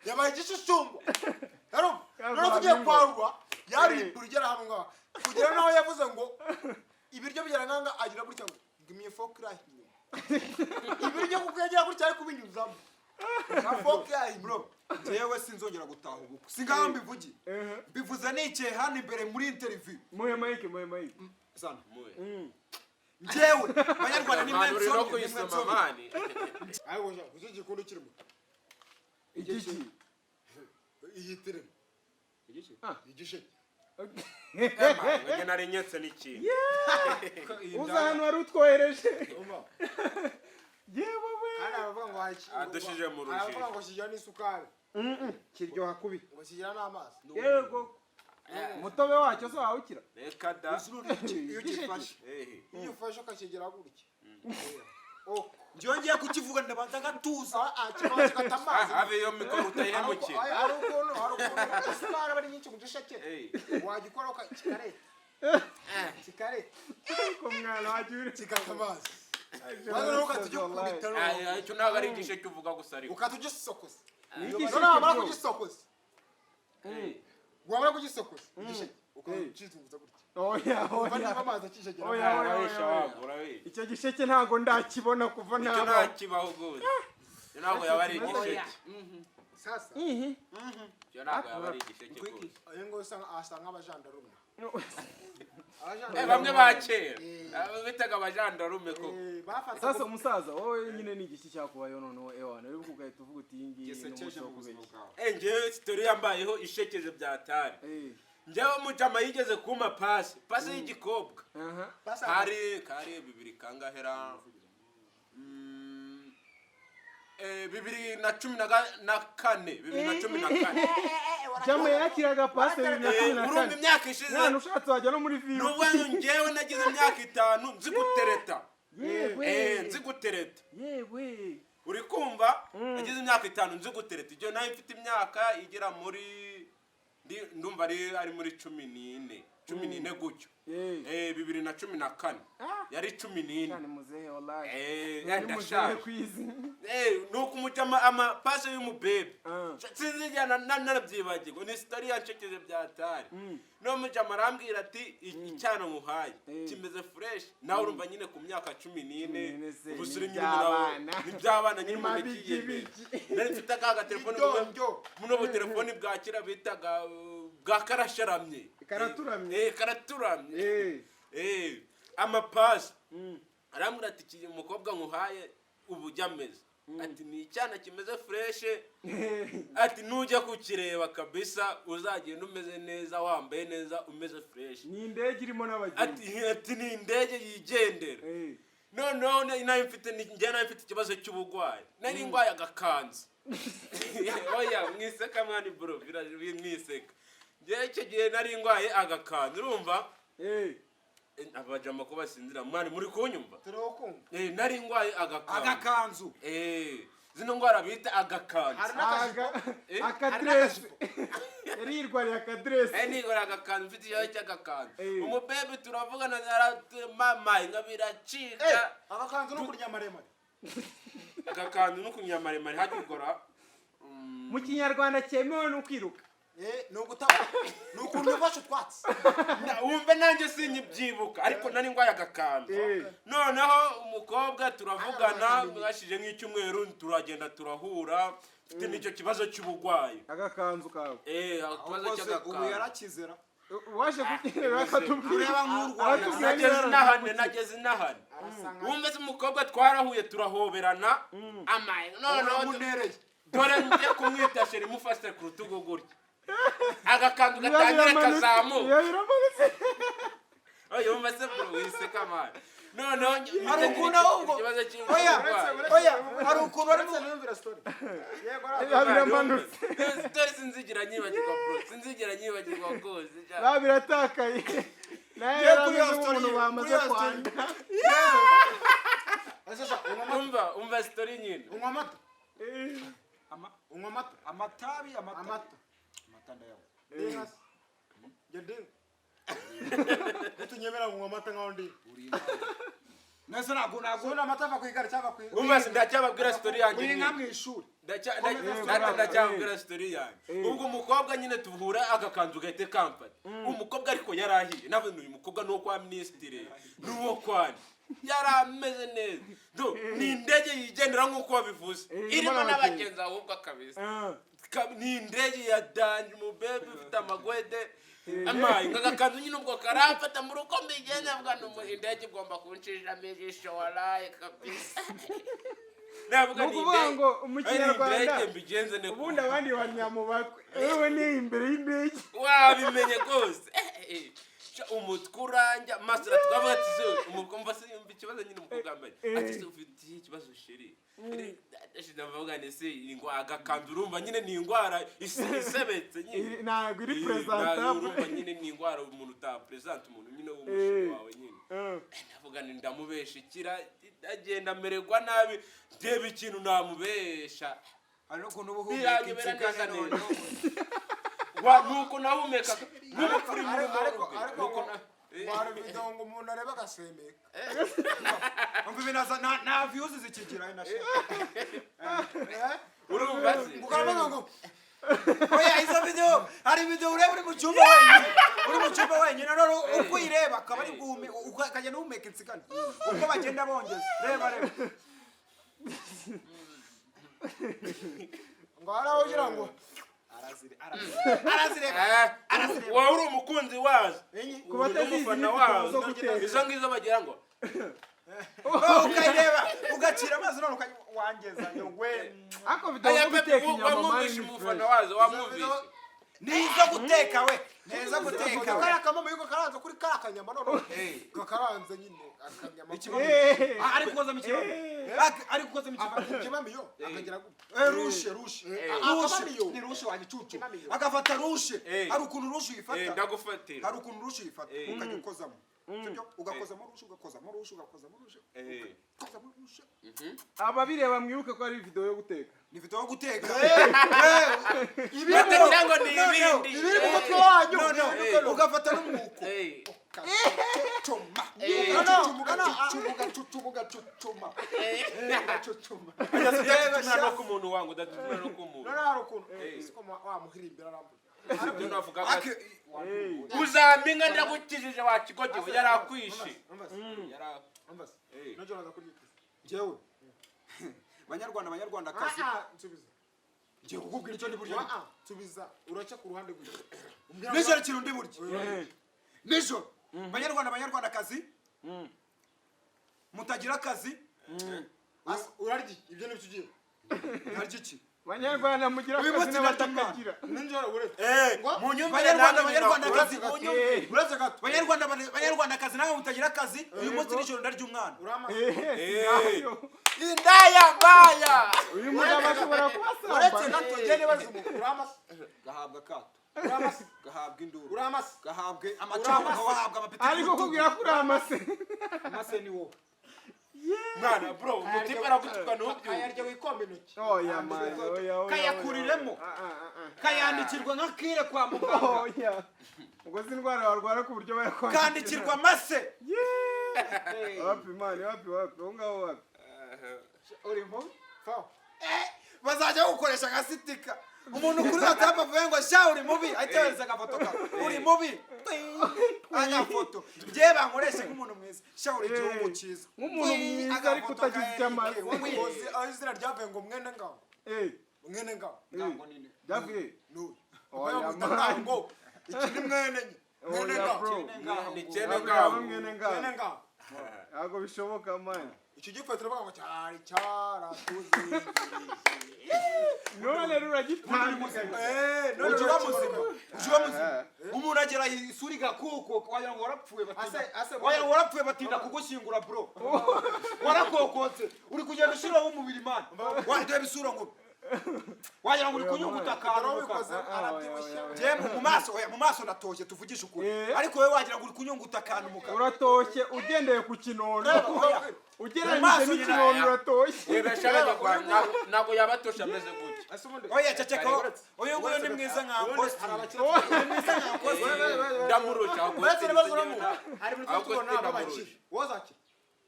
yabaye igishushungwa. Urumva? Noneho tugiye kwarura, yarimbura igera hano ngaha, kugera naho yavuze ngo ibiryo bigera nganga, agira gutya ngo ngimiye fork iraha inyuma ibiryo, kuko yagira gutya ari kubinyuzamo nka fork yaha inyuma. Bro, njyewe sinzongera gutaha ubukwe, singaho mbivugiye. Mbivuze nicaye hano imbere muri interview. Muhe mic, muhe mic. Sana. Muhe. Njyewe, banyarwanda, ni Mani, uri no mwensomye, ni kuyisoma mwensomye. mani. Ariko sha, kuki igikundi kirimo? Igiki? Iyi tirimo igisheke. Njye nari nyetse n'ikintu. Uza ahantu wari utwohereje. Umva. Yewe we. Kandi aravuga ngo hari Adushije mu rujijo. Aravuga ngo kigira n'isukari. Kiryoha kubi. Ngo kigira n'amazi. Yego, umutobe wacyo se wawukira? Reka da. Iyo ugifashe, Eh. Iyo ufashe ukakigera gutya, oh. njyewe ngiye kukivuga ndabanza ngatuza. Ah, ah, kikaba kigata amazi. Habe iyo mikoro utayihemukira. Hari ukuntu isukari aba ari nyinshi mu gisheke, Eh. wagikora kikareta kikareta. Ariko mwana wagira uri Kigata amazi, maze noneho ukahita ujya kubita. Ah, icyo ntabwo ari igisheke uvuga gusa ariko. Ukahita ugisokoza. Ni igisheke, Noneho wamara bro. kugisokoza, wamara kugisokoza igisheke, ukakizunguza gutya, Oya, umva niba oya. amazi akishegera. Oya, oya, Urabesha oya. wabwo, urabesha. Icyo gisheke ntabwo ndakibona kuva Icyo naba. ntakibaho rwose. Icyo ntabwo yaba ari igisheke. Sasa. Icyo ntabwo yaba ari igisheke rwose. Uyu nguyu asa nk'abajandarume. Eh, bamwe ba kera. Abo bitaga abajandarume koko. Bafataga. Sasa umusaza, wowe nyine ni igiki cyakubayeho noneho ewana uri ugahita uvuga uti iyi ngiyi ni umunsi Gisekeje wo mu buzima kubeshya? bwawe. Eh, njyewe story yambayeho ishekeje byatari. Njyewe umujama yigeze kumpa pasi, pasi y'igikobwa. Aha. Kari bibiri kangahera? 2014, 2014. Jama yakiraga pase bibiri na cumi na Urumva kane imyaka ishize. Mwana, ushatse wajya no muri Ni viyu. ukuvuga ngo njyewe nagize imyaka 5 nzi gutereta. Yewe. Nzi gutereta. Yewe. Uri kumva? Nagize imyaka 5 nzi gutereta. Ibyo nayo mfite imyaka igera muri ndumva ari muri 14, 14 gutyo. 2014 yari 14. Cyane muzehe, wallahi. Eh, Ni muzehe ndashaje. ku izi. Nuko umujama ama pase y'umubebe. Ah. Sinzigera nanabyibagirwa, ni story yanshekeje byatari. No mujama arambwira ati icyana nkuhaye kimeze fresh. Nawe urumva nyine ku myaka 14, 14 se, ubusore ni nyine umuntu iby'abana. ni iby'abana nyine umuntu Mabigi akiyemera. bigi. Nari mfite aka gatelefone Idonjo. buno butelefoni bwa kera bitaga bwa karasharamye. Karaturamye. Karaturamye. Amapasi arambwira ati iki umukobwa nkuhaye ubu ujya ameze, ati ni icyana kimeze fresh, ati nujya kukireba kabisa uzagenda umeze neza, wambaye neza, umeze fresh. Ni indege irimo n'abagenzi. Ati ni indege yigendera. Noneho nari mfite njye nari mfite ikibazo cy'ubugwayi, nari ndwaye agakanzu. Oya, mwiseka mwana, bro, mwiseka. Njyewe icyo gihe nari ndwaye agakanzu, urumva? Abajama ko basinzira, mwana, muri kunyumva? Turiho kumva. Nari ndwaye agakanzu. Agakanzu. Zino ndwara bita agakanzu. Hari n'akajipo. Akadiresi, yari yirwariye akadiresi. Nigora agakanzu, mfite ikibazo cy'agakanzu. Umubebe turavugana, mama, inka biracika. Agakanzu no kurya maremare. Agakanzu no kunya maremare hagikora. Mu Kinyarwanda cyemewe ni ukwiruka. Ni ugutaba, ni ukuntu ufashe utwatsi. Wumve, nanjye sinyibyibuka, ariko nari ndwaye agakanzu. Noneho umukobwa turavugana, hashije nk'icyumweru turagenda turahura, mfite n'icyo kibazo cy'uburwayi. Agakanzu kawe. Ikibazo Ubwo se ubu cy'agakanzu. yarakizera? Waje kukireba akatubwira. Ureba nk'urwaye. Aratubwira. Nageze inahane, nageze inahane. Wumve se, umukobwa twarahuye, turahoberana, amaye noneho Uramunereye. Dore njye kumwita chéri, mufashe ku rutugu gutya, agakanzu Biba gatangire biramanutse, kazamuka. biba biramanutse. Oya, wumva se bro, wiseka man. Noneho Hari ukuntu ahubwo ikibazo oya cy'uburwayi. Oya, hari ukuntu arimo Numvira story. Yego. Biba biramanutse. Story sinzigera nyibagirwa, bro, sinzigera nyibagirwa rwose. Biba biratakaye nawe. Ngiye kuri Yarameze iyo story, nk'umuntu bamaze kuri iyo story. kwanda. Ese sha, unywa amata? Umva, umva story nyine. Unywa amata? Unywa amata? Amatabi, amata. Amata. Amata ndayanywa. Ndinka se? Njye ndinka utunyemera unywa amata nkaho ndi. Nese ntabwo Ubona amata ava ku igare cyangwa ku Umva se, ndacyababwira story yanjye uri nka nyine. mu ishuri. Ndacyababwira story yanjye. Ubwo umukobwa nyine tuhura, agakanzu gahite kamfata. Umukobwa ariko yarahiye nawe, uyu mukobwa ni uwo kwa minisitiri, ni uwo kwani, yari ameze neza. Do ni indege yigendera nk'uko wabivuze, Irimo irimo n'abagenzi. n'abagenzi ahubwo kabisa. Ni indege ya danger, umubebe ufite amagwede, amaye agakanzu nyine. Ubwo karamfata mu rugo, mbigenda mvuga ni indege igomba kunshishamo ijisho, waraye kabisa. Navuga Ni ukuvuga indege- ngo mu Ari Kinyarwanda, indege mbigenze ne ubundi abandi banyamubakwe, wewe ni imbere y'indege. Wabimenye rwose. Sha, umutwe uranjya masura, twavuga ati se umukobwa se yumva ikibazo nyine, umukobwa yambaye ati se ufite ikihe kibazo, chéri? Ndavuga ni se ngo agakanzu, urumva nyine ni indwara isebetse nyine. Ntabwo iri Ntabwo, presentable. urumva nyine ni indwara umuntu utapresenta umuntu nyine w'umusheri wawe nyine. Ndavuga ni ndamubesha ikira, agenda amererwa nabi, ndeba ikintu namubesha. Hari n'ukuntu uba uhumeka Biranyobera insigane neza noneho. neza. Wa nuko nahumekaga nk'umupfu uri muri Ariko morgue. ariko Nuko ngo ngo hari video ngo umuntu areba agasemeka. Umva ibintu nta views zikigira na shit. Urumva se? Ngo karavuga ngo Oya, izo video, hari video ureba uri mu cyumba wenyine, uri mu cyumba wenyine, none uko uyireba akaba ari guhume, ukagenda uhumeka insigane uko bagenda bongeza. Reba, reba. Ngo hari aho ugira ngo Arazireba. Wowe uri umukunzi wazo, Ku batazizi, umufana ni wazo, zo guteka. izo ngizo bagira ngo Oh, ukayireba ugacira amazi none wangeza we. Ariko video Aya zo pepe guteka inyama, mani, wamwumvishe ni umufana fresh. wazo, wamwumvishe. Ni izo guteka we, ni izo guteka we. Kariya kamama yuko karanze kuri kariya kanyama, noneho kakaranze nyine akanyama. Ah, ari gukozamo ikibami. Ari gukozamo ikibami. Afata ikibamiyo akagira gutya. Louche, louche, louche. Akabamiyo. Ni louche wanjye cucu. Ikibamiyo. Agafata louche. Hari ukuntu louche uyifata. Ndagufatira. Hari ukuntu louche uyifata ukajya ukozamo, sibyo? Ugakozamo louche, ugakozamo louche, ugakozamo louche, ugakozamo louche. Ababireba mwibuke ko ari video yo guteka. Ni video yo guteka. Batagira ngo ni ibindi. Ibiri mu mutwe wanyu. No, ugafata n'umwuko, ugacucuma, ugacucuma, ugacucuma, ugacucuma, ugacucuma. Udacucumira no ku muntu wangu, udacucumira no ku muntu. Noneho hari ukuntu siko wamuhirimbira arambuye. Ibyo navugaga. Ake- Uzampinga ndagukijije wa kigogi, yarakwishe. Umva se, umva se. Nijoro aza kurya iki? Njyewe, banyarwanda, banyarwandakazi, Ah, ah, nsubiza. ngiye kukubwira icyo ndi burya. Ah, ah, nsubiza, uraca ku ruhande gutya. Nijoro ikintu ndi burya nijoro, banyarwanda, banyarwandakazi mutagira akazi, Urarya iki? Ibyo nibyo ugiye. ntarya iki? Banyarwanda mugira Uyu akazi munsi ndarya. n'abatakagira. Nijoro uretse. Munyumvire. Banyarwanda, Namwe. banyarwandakazi, munyumvire. uretse gato, banyarwanda, banyarwandakazi namwe mutagira akazi, uyu munsi nijoro ndarya umwana. Urama. Indaya mbaya. Uyu mugabo ashobora kuba Uretse asambana. gato, njye nibaza umuntu. Urama. Gahabwa akato. Uramase. Gahabwa induru. Uramase. Gahabwe amacupa, wahabwa amapeti. Ariko kubwira ko uri amase. Amase ni wowe. Mwana, bro, umutipe aragutuka ntubyumve. Kayarya wikombe intoki. Oya man, oya, oya. Kayakuriremo. Ah, ah, ah, ah. Kayandikirwa nka kire kwa muganga. Oya, ubwo si indwara warwara ku buryo bayakwandikira. Kandikirwa amase. Wapi man, wapi, wapi, aho ngaho wapi. Uri impubi. Fawo. Bazajya bagukoresha nka sticker. Umuntu kuri WhatsApp avuye ngo sha uri mubi, ahita yohereza agafoto kawe uri mubi, agafoto. Njyewe bankoreshe nk'umuntu mwiza, sha uri igihugu cyiza. Nk'umuntu mwiza ariko utagize icyo amaze. Uzi aho izina ryavuye ngo mwene ngabo? Mwene ngabo. Ngango nini? Byavuye. N'uyu. Oya, bamwita man. ngango. Iki ni mwene nye mwene Oya, ngabo. bro. Ni cyene Ntabwo ngabo. yaba mwene Mwene ngabo. Ngabo. Ntabwo bishoboka man. Iki gipfa turavuga ngo cyari cyaratuze. None rero uragitandukanye. None Ujya uba muzima, ujya uba muzima. Eh. Umuntu agera isura igakuka wagira ngo warapfuye, batinda Ase wagira ngo warapfuye, batinda kugushyingura bro, warakokotse, uri kugenda ushyiraho umubiri man, wareba isura ngo wagira ngo uri kunyunguta akantu mu Ubikoze kanwa. arabyibushye. Njyewe mu maso, oya, mu maso ndatoshye, tuvugishe ukuri. Eh. Ariko wowe wagira ngo uri kunyunguta akantu mu kanwa. Uratoshye ugendeye ku kinono. Oya. Ugereranyije Mu maso n'ikinono nyine. uratoshye. Wibesha abanyarwanda, ntabwo yabatosha ameze gutya. Ese ubundi Oya, ceceka, uyu nguyu ni mwiza nka Austin. Hari abakire. Ni mwiza nka Austin. Ndamurusha. Uretse ibibazo uramo, hari ibintu Ahubwo tubona ndamurusha. b'abakire, wowe uzakira?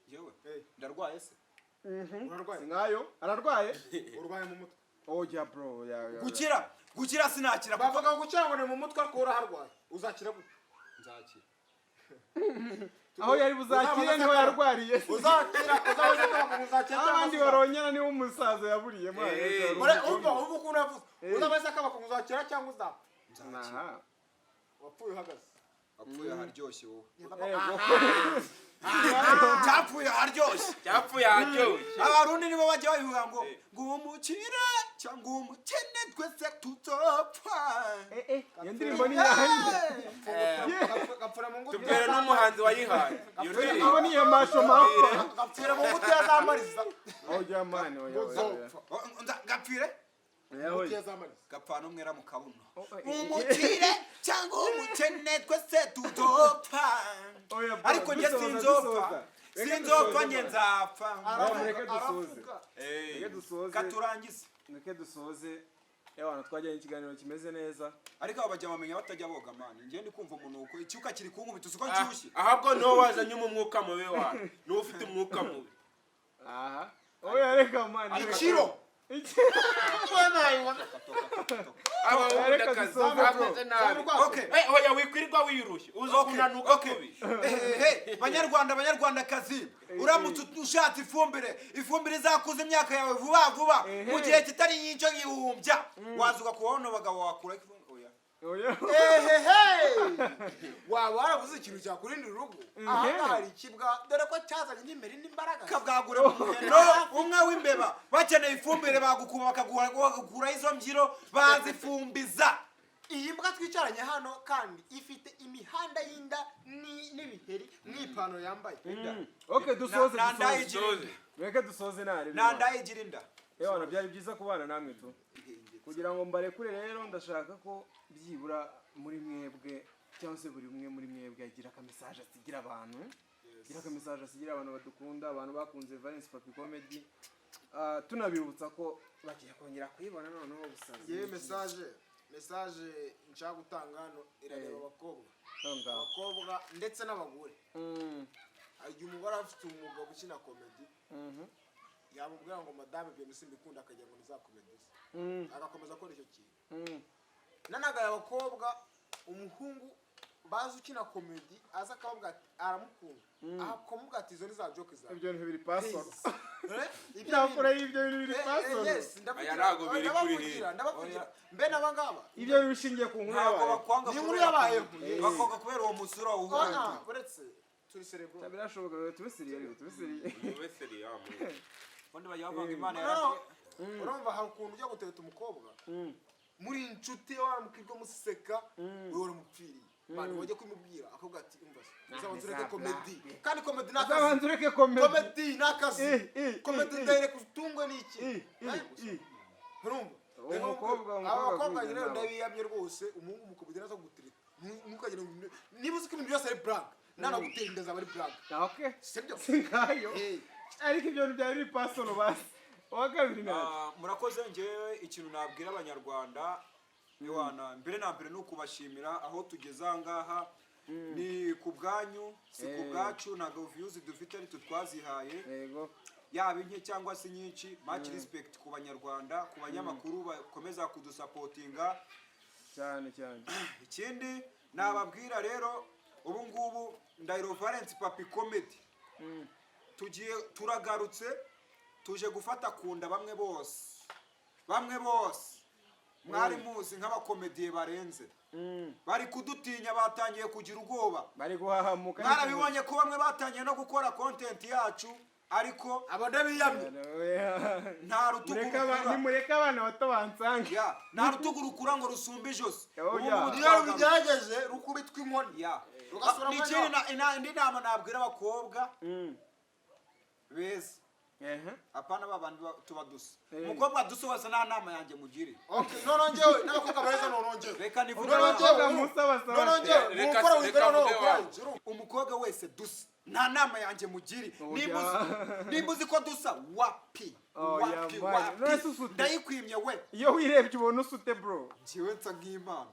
Yewe, ndarwaye se? Urarwaye. Si nkayo ararwaye. Urwaye mu mutwe. Oya bro, ya ya. Gukira, gukira sinakira kuko Bavuga ngo gukira ngo ni mu mutwe, ariko uraharwaye, uzakira gute? Nzakira. Aho yari buzakire niho yarwariye. Uzakira, uzabaze ko bavuga uzakira Aho cyangwa abandi se uzapfa. baronyana niho umusaza yaburiye man. Umva ukuntu yavuze, uzabaze ko bavuga uzakira cyangwa uzapfa. Nzakira. Aha. Wapfuye uhagaze. Wapfuye aharyoshye wowe. Ego. Cyapfuye aharyoshye. Cyapfuye aharyoshye. Abarundi nibo bajya babivuga ngo umukire cyangwa umukene twese tuzopfa. Eh eh, iyo ndirimbo ni iyanjye. Gapfura mu ngutiya. Tubwire n'umuhanzi wayihaye iyo Iyo ndirimbo. ndirimbo ni iya Masho Mapfa. Gapfira mu ngutiya z'amariza. Oya man, oya, oya, oya. Uzopfa. Oh, gapfire. Oya, Ngutiya oya. z'amariza. Gapfana umwera mu kabuno. Oh, eh, eh, Umukire cyangwa umukene twese tuzopfa. Oya, bro, Ariko njye dusoza, sinzopfa. dusoza. Reka Sinzopfa, dusoze, njye man. nzapfa. Oya, mureke dusoze. Arafuka. Reka dusoze. Katurangize. Reka dusoze. Ewana, twajyanye ikiganiro kimeze neza. Ariko abo bajya bamenya batajya boga man, njye ndi kumva umunuko, icyuka kiri kunkubita, uzi ko nshyushye. Ahubwo niwo wazanye umwuka mubi wawe, niwo ufite umwuka mubi. Aha. Oya, reka man, reka. Ikiro. Ikiro. Aba Reka akazi dusoze, bro. ameze nabi. Okay. Eh, oya, wikwirirwa wirushye uza Okay, kunanuka okay. kubi. Ehehe, banyarwanda, banyarwandakazi, uramutse ushatse ifumbire, ifumbire izakuza imyaka yawe vuba vuba mu gihe kitari y'icyo gihumbya, waza ugakubaho abagabo wakura ifumbire. Oya. Oya. Ehehe, waba warabuze ikintu cyakurindira urugo, aha ngaha hari ikibwa, dore ko cyazanye n'imeri n'imbaraga. Kabwagure no umwe w'imbeba, bakeneye ifumbire bagukuba bakagukuraho izo mbyiro bazifumbiza. Iyi mbwa twicaranye hano kandi ifite imihanda y'inda n'ibiheri mu ipantaro yambaye. Okay, dusoze, Na- na- dusoze. Dusoze. Reka dusoze nari. Nta ndayigira inda. Ewana, byari byiza kubana namwe tu. Kugira ngo mbarekure rero, ndashaka ko byibura muri mwebwe cyangwa se buri umwe muri mwebwe agira akamesaje asigira abantu. Agira akamesaje asigira abantu badukunda, abantu bakunze Valence Papi Comedy. Ah, tunabibutsa ko bagiye kongera kuyibona noneho busazi. Yewe, message nshaka gutanga hano irareba abakobwa. Aho ngaho. Abakobwa ndetse n'abagore. Hari igihe umugore aba afite umugabo ukina comedy, yamubwira ngo madame ibintu simbikunda, akagira ngo ni za comedy ze, agakomeza akora icyo kintu. Nanagaye abakobwa, umuhungu bazi ukina comedy aza akababwira ati aramukunda, akamubwira ati izo ni za joke zawe. Ibyo bintu biri personal. Eh? Ibyo Byakora ibyo bintu biri personal. Yes, ndavugira. Aya ntabwo biri kuri Ndabavugira, ndabavugira mbe n'aba ngaba. Ibyo bintu bishingiye ku nkuru Ntabwo yabaye. bakwanga Ni inkuru kubera yabayeho. comedy. Bakwanga kubera uwo musura wuhuye. Ah, ah, uretse turi cerebro. Birashoboka, tube sérieux, ariko tube sérieux. Mube sérieux, wa muntu. Ubundi bajya bavuga ngo Imana No, yaravuye. no. Urumva hari ukuntu ujya gutereta umukobwa muri inshuti, waramukirwa museka, wowe waramupfiriye mani, wajya kumubwira akavuga ati umva se, uzabanza ureke comedy, kandi comedy ni akazi. Uzabanza ureke comedy. Comedy ni akazi. Eh, Comedy ndayireka utungwe n'iki? Eh. Urumva? Uwo mukobwa, uwo mukobwa Abakobwa akwigira rero inama. ndabiyamye rwose. Umuhungu umukomedi nazo gutereta, ntukagire ngo niba uzi ko ibintu byose ari blague, nanagutera inda zaba ari blague. Ah, okay. Sibyo? Singayo. Eh. Ariko ibyo bintu byari biri personal basi. Uwa kabiri nawe. Ah, murakoze. Ngewe ikintu nabwira Abanyarwanda, Yohana, mbere na mbere ni ukubashimira. Aho tugeze aha ngaha ni ku bwanyu, si ku bwacu. Ntabwo views dufite ari twe twazihaye, yaba inke cyangwa se nyinshi. Much respect ku Banyarwanda, ku banyamakuru bakomeza kudusupportinga Cyane cyane. Ikindi nababwira rero, ubu ngubu Ndahiro Valence Papi Comedy tugiye, turagarutse, tuje gufata ku nda bamwe bose, bamwe bose mwari muzi nk'abakomediye barenze. Bari kudutinya, batangiye kugira ubwoba. Bari guhahamuka. Mwarabibonye ko bamwe batangiye no gukora content yacu, ariko Abo ndabiyamye. nta rutugu rukura. Nimureke abana bato bansange. Ya, nta rutugu rukura ngo rusumbe ijosi. Oh, Ubu yeah. ngubu Iyo twagaruka. rubigerageje rukubitwa inkoni, Ya. rugasubira mu Ikindi mwanya. indi nama nabwira abakobwa beza, apana ba bandi tuba dusa. Umukobwa dusa wese nta nama yanjye mugire. Okay, noneho njyewe n'abakobwa beza, noneho njyewe Reka nivuge. Noneho Abakobwa njyewe musa basaba. noneho njyewe mukora Reka wibera noneho mvuge ukora wanyu. ijuru. Umukobwa wese dusa nta nama yanjye mugire. Oya. Nimba uzi ko dusa, wapi. Oya, Wapi. man. Wapi. None se usute? Ndayikwimye we. Iyo wirebye ubona usute, bro? Njyewe nsa nk'Imana,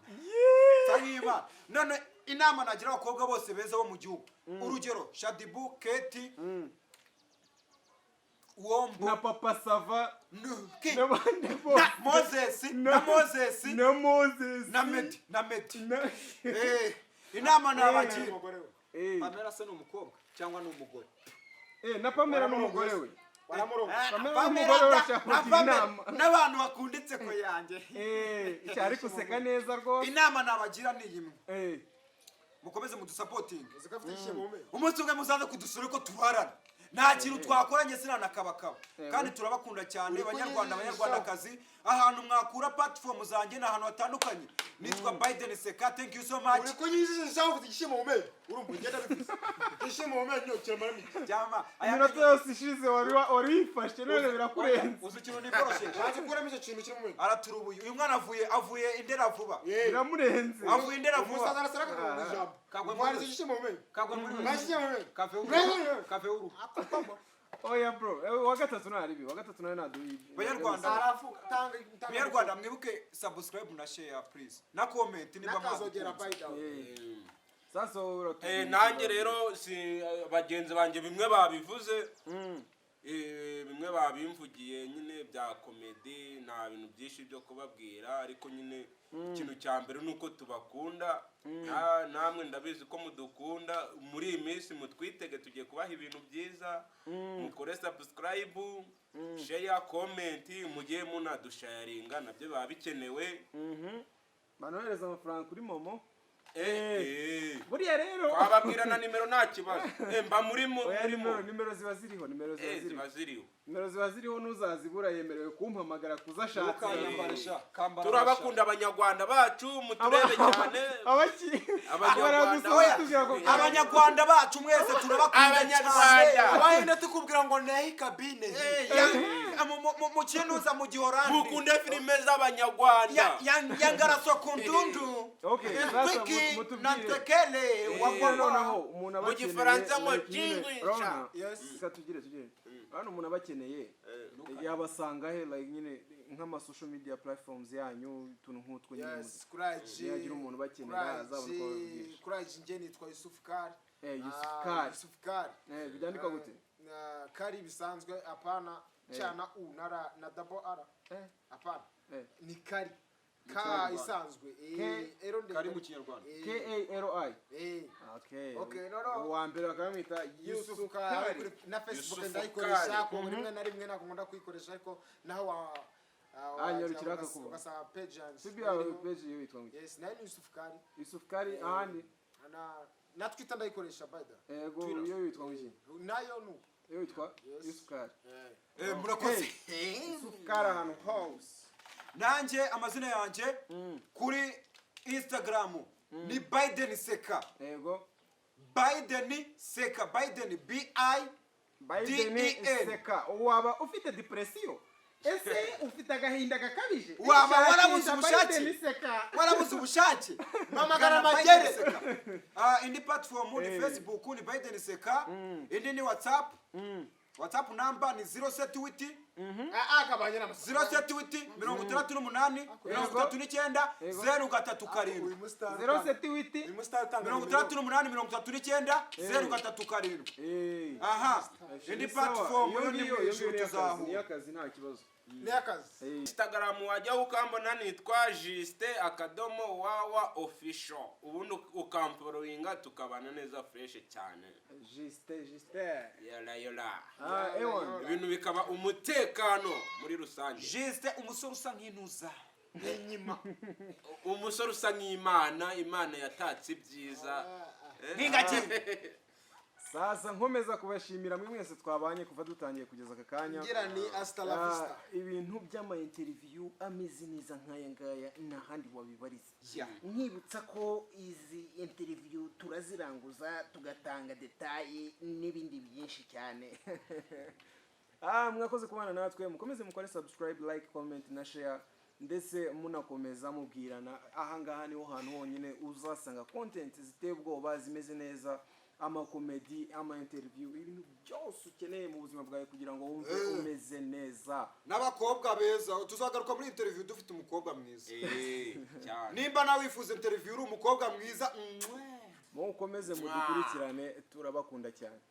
nsa nk'Imana. None inama nagira abakobwa bose beza bo mu gihugu, urugero Shaddyboo, Keti, Wombo Na Papa Sava n'abandi na bose. Moses, na Moses, Na Moses. na Meddy, na Meddy. Na Inama nabagira, Umugore we. Pamela se ni umukobwa cyangwa ni umugore? Na Pamela n'umugore we. Waramurongo. Pamela Pamela n'umugore we bashaka na kugira Pamela inama. n'abantu bakunda inseko yanjye. Icyo ari guseka neza rwose. Inama nabagira ni imwe: mukomeze mudusupportinge. Uzi ko afite ishyimbo mu menyo. Umunsi umwe muzaze kudusura, ko tuharana nta kintu twakoranye, sinanakabakaba. Kandi turabakunda cyane, Uri Banyarwanda, kunyijisha. Banyarwandakazi. Ahantu mwakura platform zanjye ni ahantu hatandukanye. Nitwa Biden Seka. Thank you so much. Uri kunyijisha, ufite igishyimbo mu menyo. Urumva ugenda bivuze igishyimbo mu menyo kiramara iki? Jama, aya Iminota yose ishize wari wifashe, none birakurenze. Uzi ikintu niboroshesha? Banza ukuremo icyo kintu kiri mu menyo. Araturubuye uyu mwana, avuye Indera vuba. Biramurenze. Avuye Indera Umusaza vuba. arasara akakubwira ijambo. Kagwe muri Mwana, igishyimbo mu menyo. Kagwe muri Mwana, igishyimbo mu menyo. Kave uru, kave uru. Oya bro, uwa gatatu ntaribi, uwa gatatu nawe ntaduha. Banyarwanda. Aravuga tanga tanga. Banyarwanda, mwibuke subscribe na share please, na comment niba Nakazogera. mwadukunze. By the way. Sasa wowe uratubwira. Nanjye rero si bagenzi banjye bimwe babivuze, bimwe babimvugiye nyine bya comedy. Nta bintu byinshi byo kubabwira, ariko nyine ikintu cya mbere ni uko tubakunda. Namwe ndabizi ko mudukunda. Muri iyi minsi mutwitege, tugiye kubaha ibintu byiza. Mukore subscribe, share, comment, mugiye munadusharinga, nabyo biba bikenewe. Banohereza amafaranga kuri MoMo. Eh. Buriya rero Twababwira na nimero, nta kibazo. Mba muri Oya, murimo. nimero ziba ziriho, nimero ziba ziriho. Ziba ziriho. Nimero ziba ziriho, n'uzazibura yemerewe kumpamagara kuza ashatse. Ukayambara sha, kambara. Turabakunda Abanyarwanda bacu, muturebe cyane. Abaki Abanyarwanda baradusaba bacu. tubwira ko Abanyarwanda bacu mwese turabakunda Abanyarwanda. cyane. Abahinde tukubwira ngo nehi kabine. Mu kinuza, mu Gihorandi. Mukunde filime z'Abanyarwanda. Yangaraso kundundu. Okay, sasa Twiki mutubwire. na ntekele. Noneho umuntu Mu abakeneye, Gifaransa ngo like nyine, jingwisha. urabona? Yes. Reka tugire hano, umuntu abakeneye yabasanga he? Like nyine nk'ama social media platforms yanyu, utuntu nk'utwo nyine. Yes, kuri IG. Nihagira umuntu ubakenera, azabona uko babivugisha. Kuri IG njye nitwa Yusuf Kari. Yusuf Ah, Kari. Yusuf Kari. Byandikwa gute? Kari bisanzwe, apana cyana u na r na double r. Apana. Ni kari. Ka isanzwe. Ero ndende. Kari mu Kinyarwanda. K A L I. Okay. Okay, no. Uwa mbere bakamwita Yusuf Yusuf Kari. Kari. Na Facebook Yusuf ndayikoresha Kari. ko rimwe na rimwe ntabwo nkunda kuyikoresha, ariko naho wa Ah, nyarukira akakuba. ugasanga page yanjye. Sibi yawe, page yiwe yitwa ngo? Yes, nayo ni Yusuf Kari. Yusuf Kari ahandi. Na Twitter ndayikoresha, by the way. Ego, iyo yitwa ngo iki? Nayo nu. Iyo yitwa Yes. Yusuf Kari. Murakoze. Yusuf Kari ahantu hose. Nanjye amazina yanjye kuri Instagram ni Biden Seka. Biden Seka, Biden B I Biden D E N. Seka. Waba ufite depression Ese ufite agahinda gakabije? Waba warabuze Shakisha ubushake? Biden Seka. Warabuze ubushake? Mpamagara Gana Magere. Biden Seka. Ah, indi platform ni Facebook, ni Biden Seka. Indi ni WhatsApp. WhatsApp number ni 078 Ah, gabanya n'amasaha. 078 68 39 037. Uyu musitari Zero utanga- seti witi. uyu musitari utanga 68 39 037. Aha, indi platform Iyo yo ni ngiyo, mu iyo ijuru ngiyo ni iy'akazi, ni tuzahura. iy'akazi, nta kibazo. Ni akazi. Instagram wajyaho ukambona, nitwa Juste.wawa official. Ubundi ukamfollowinga, tukabana neza fresh cyane. Juste, Juste. Yola yola. Ah, ewan. Ibintu bikaba umutekano muri rusange. Juste, umusore usa nk'intuza. N'inyima. Umusore usa nk'Imana, Imana yatatse ibyiza. Nk'ingagi. Sasa nkomeza kubashimira mwe mwese twabanye kuva dutangiye kugeza aka kanya. Ngira ni hasta la vista. Ah, ibintu by'ama interview ameze neza nk'aya ngaya nta handi wabibariza. Nkibutsa ko izi interview turaziranguza, tugatanga détails n'ibindi byinshi cyane. Ah, mwakoze kubana natwe. Mukomeze mukore subscribe, like, comment na share, ndetse munakomeza mubwirana. Ahangaha niho hantu honyine uzasanga content ziteye ubwoba, zimeze neza, amakomedi, ama interview, ibintu byose ukeneye mu buzima bwawe kugira ngo wumve umeze neza. N'abakobwa beza. Tuzagaruka muri interview dufite umukobwa mwiza. Eh, cyane. Nimba nawe wifuza interview uri umukobwa mwiza, mwah. Mukomeze mudukurikirane, turabakunda cyane.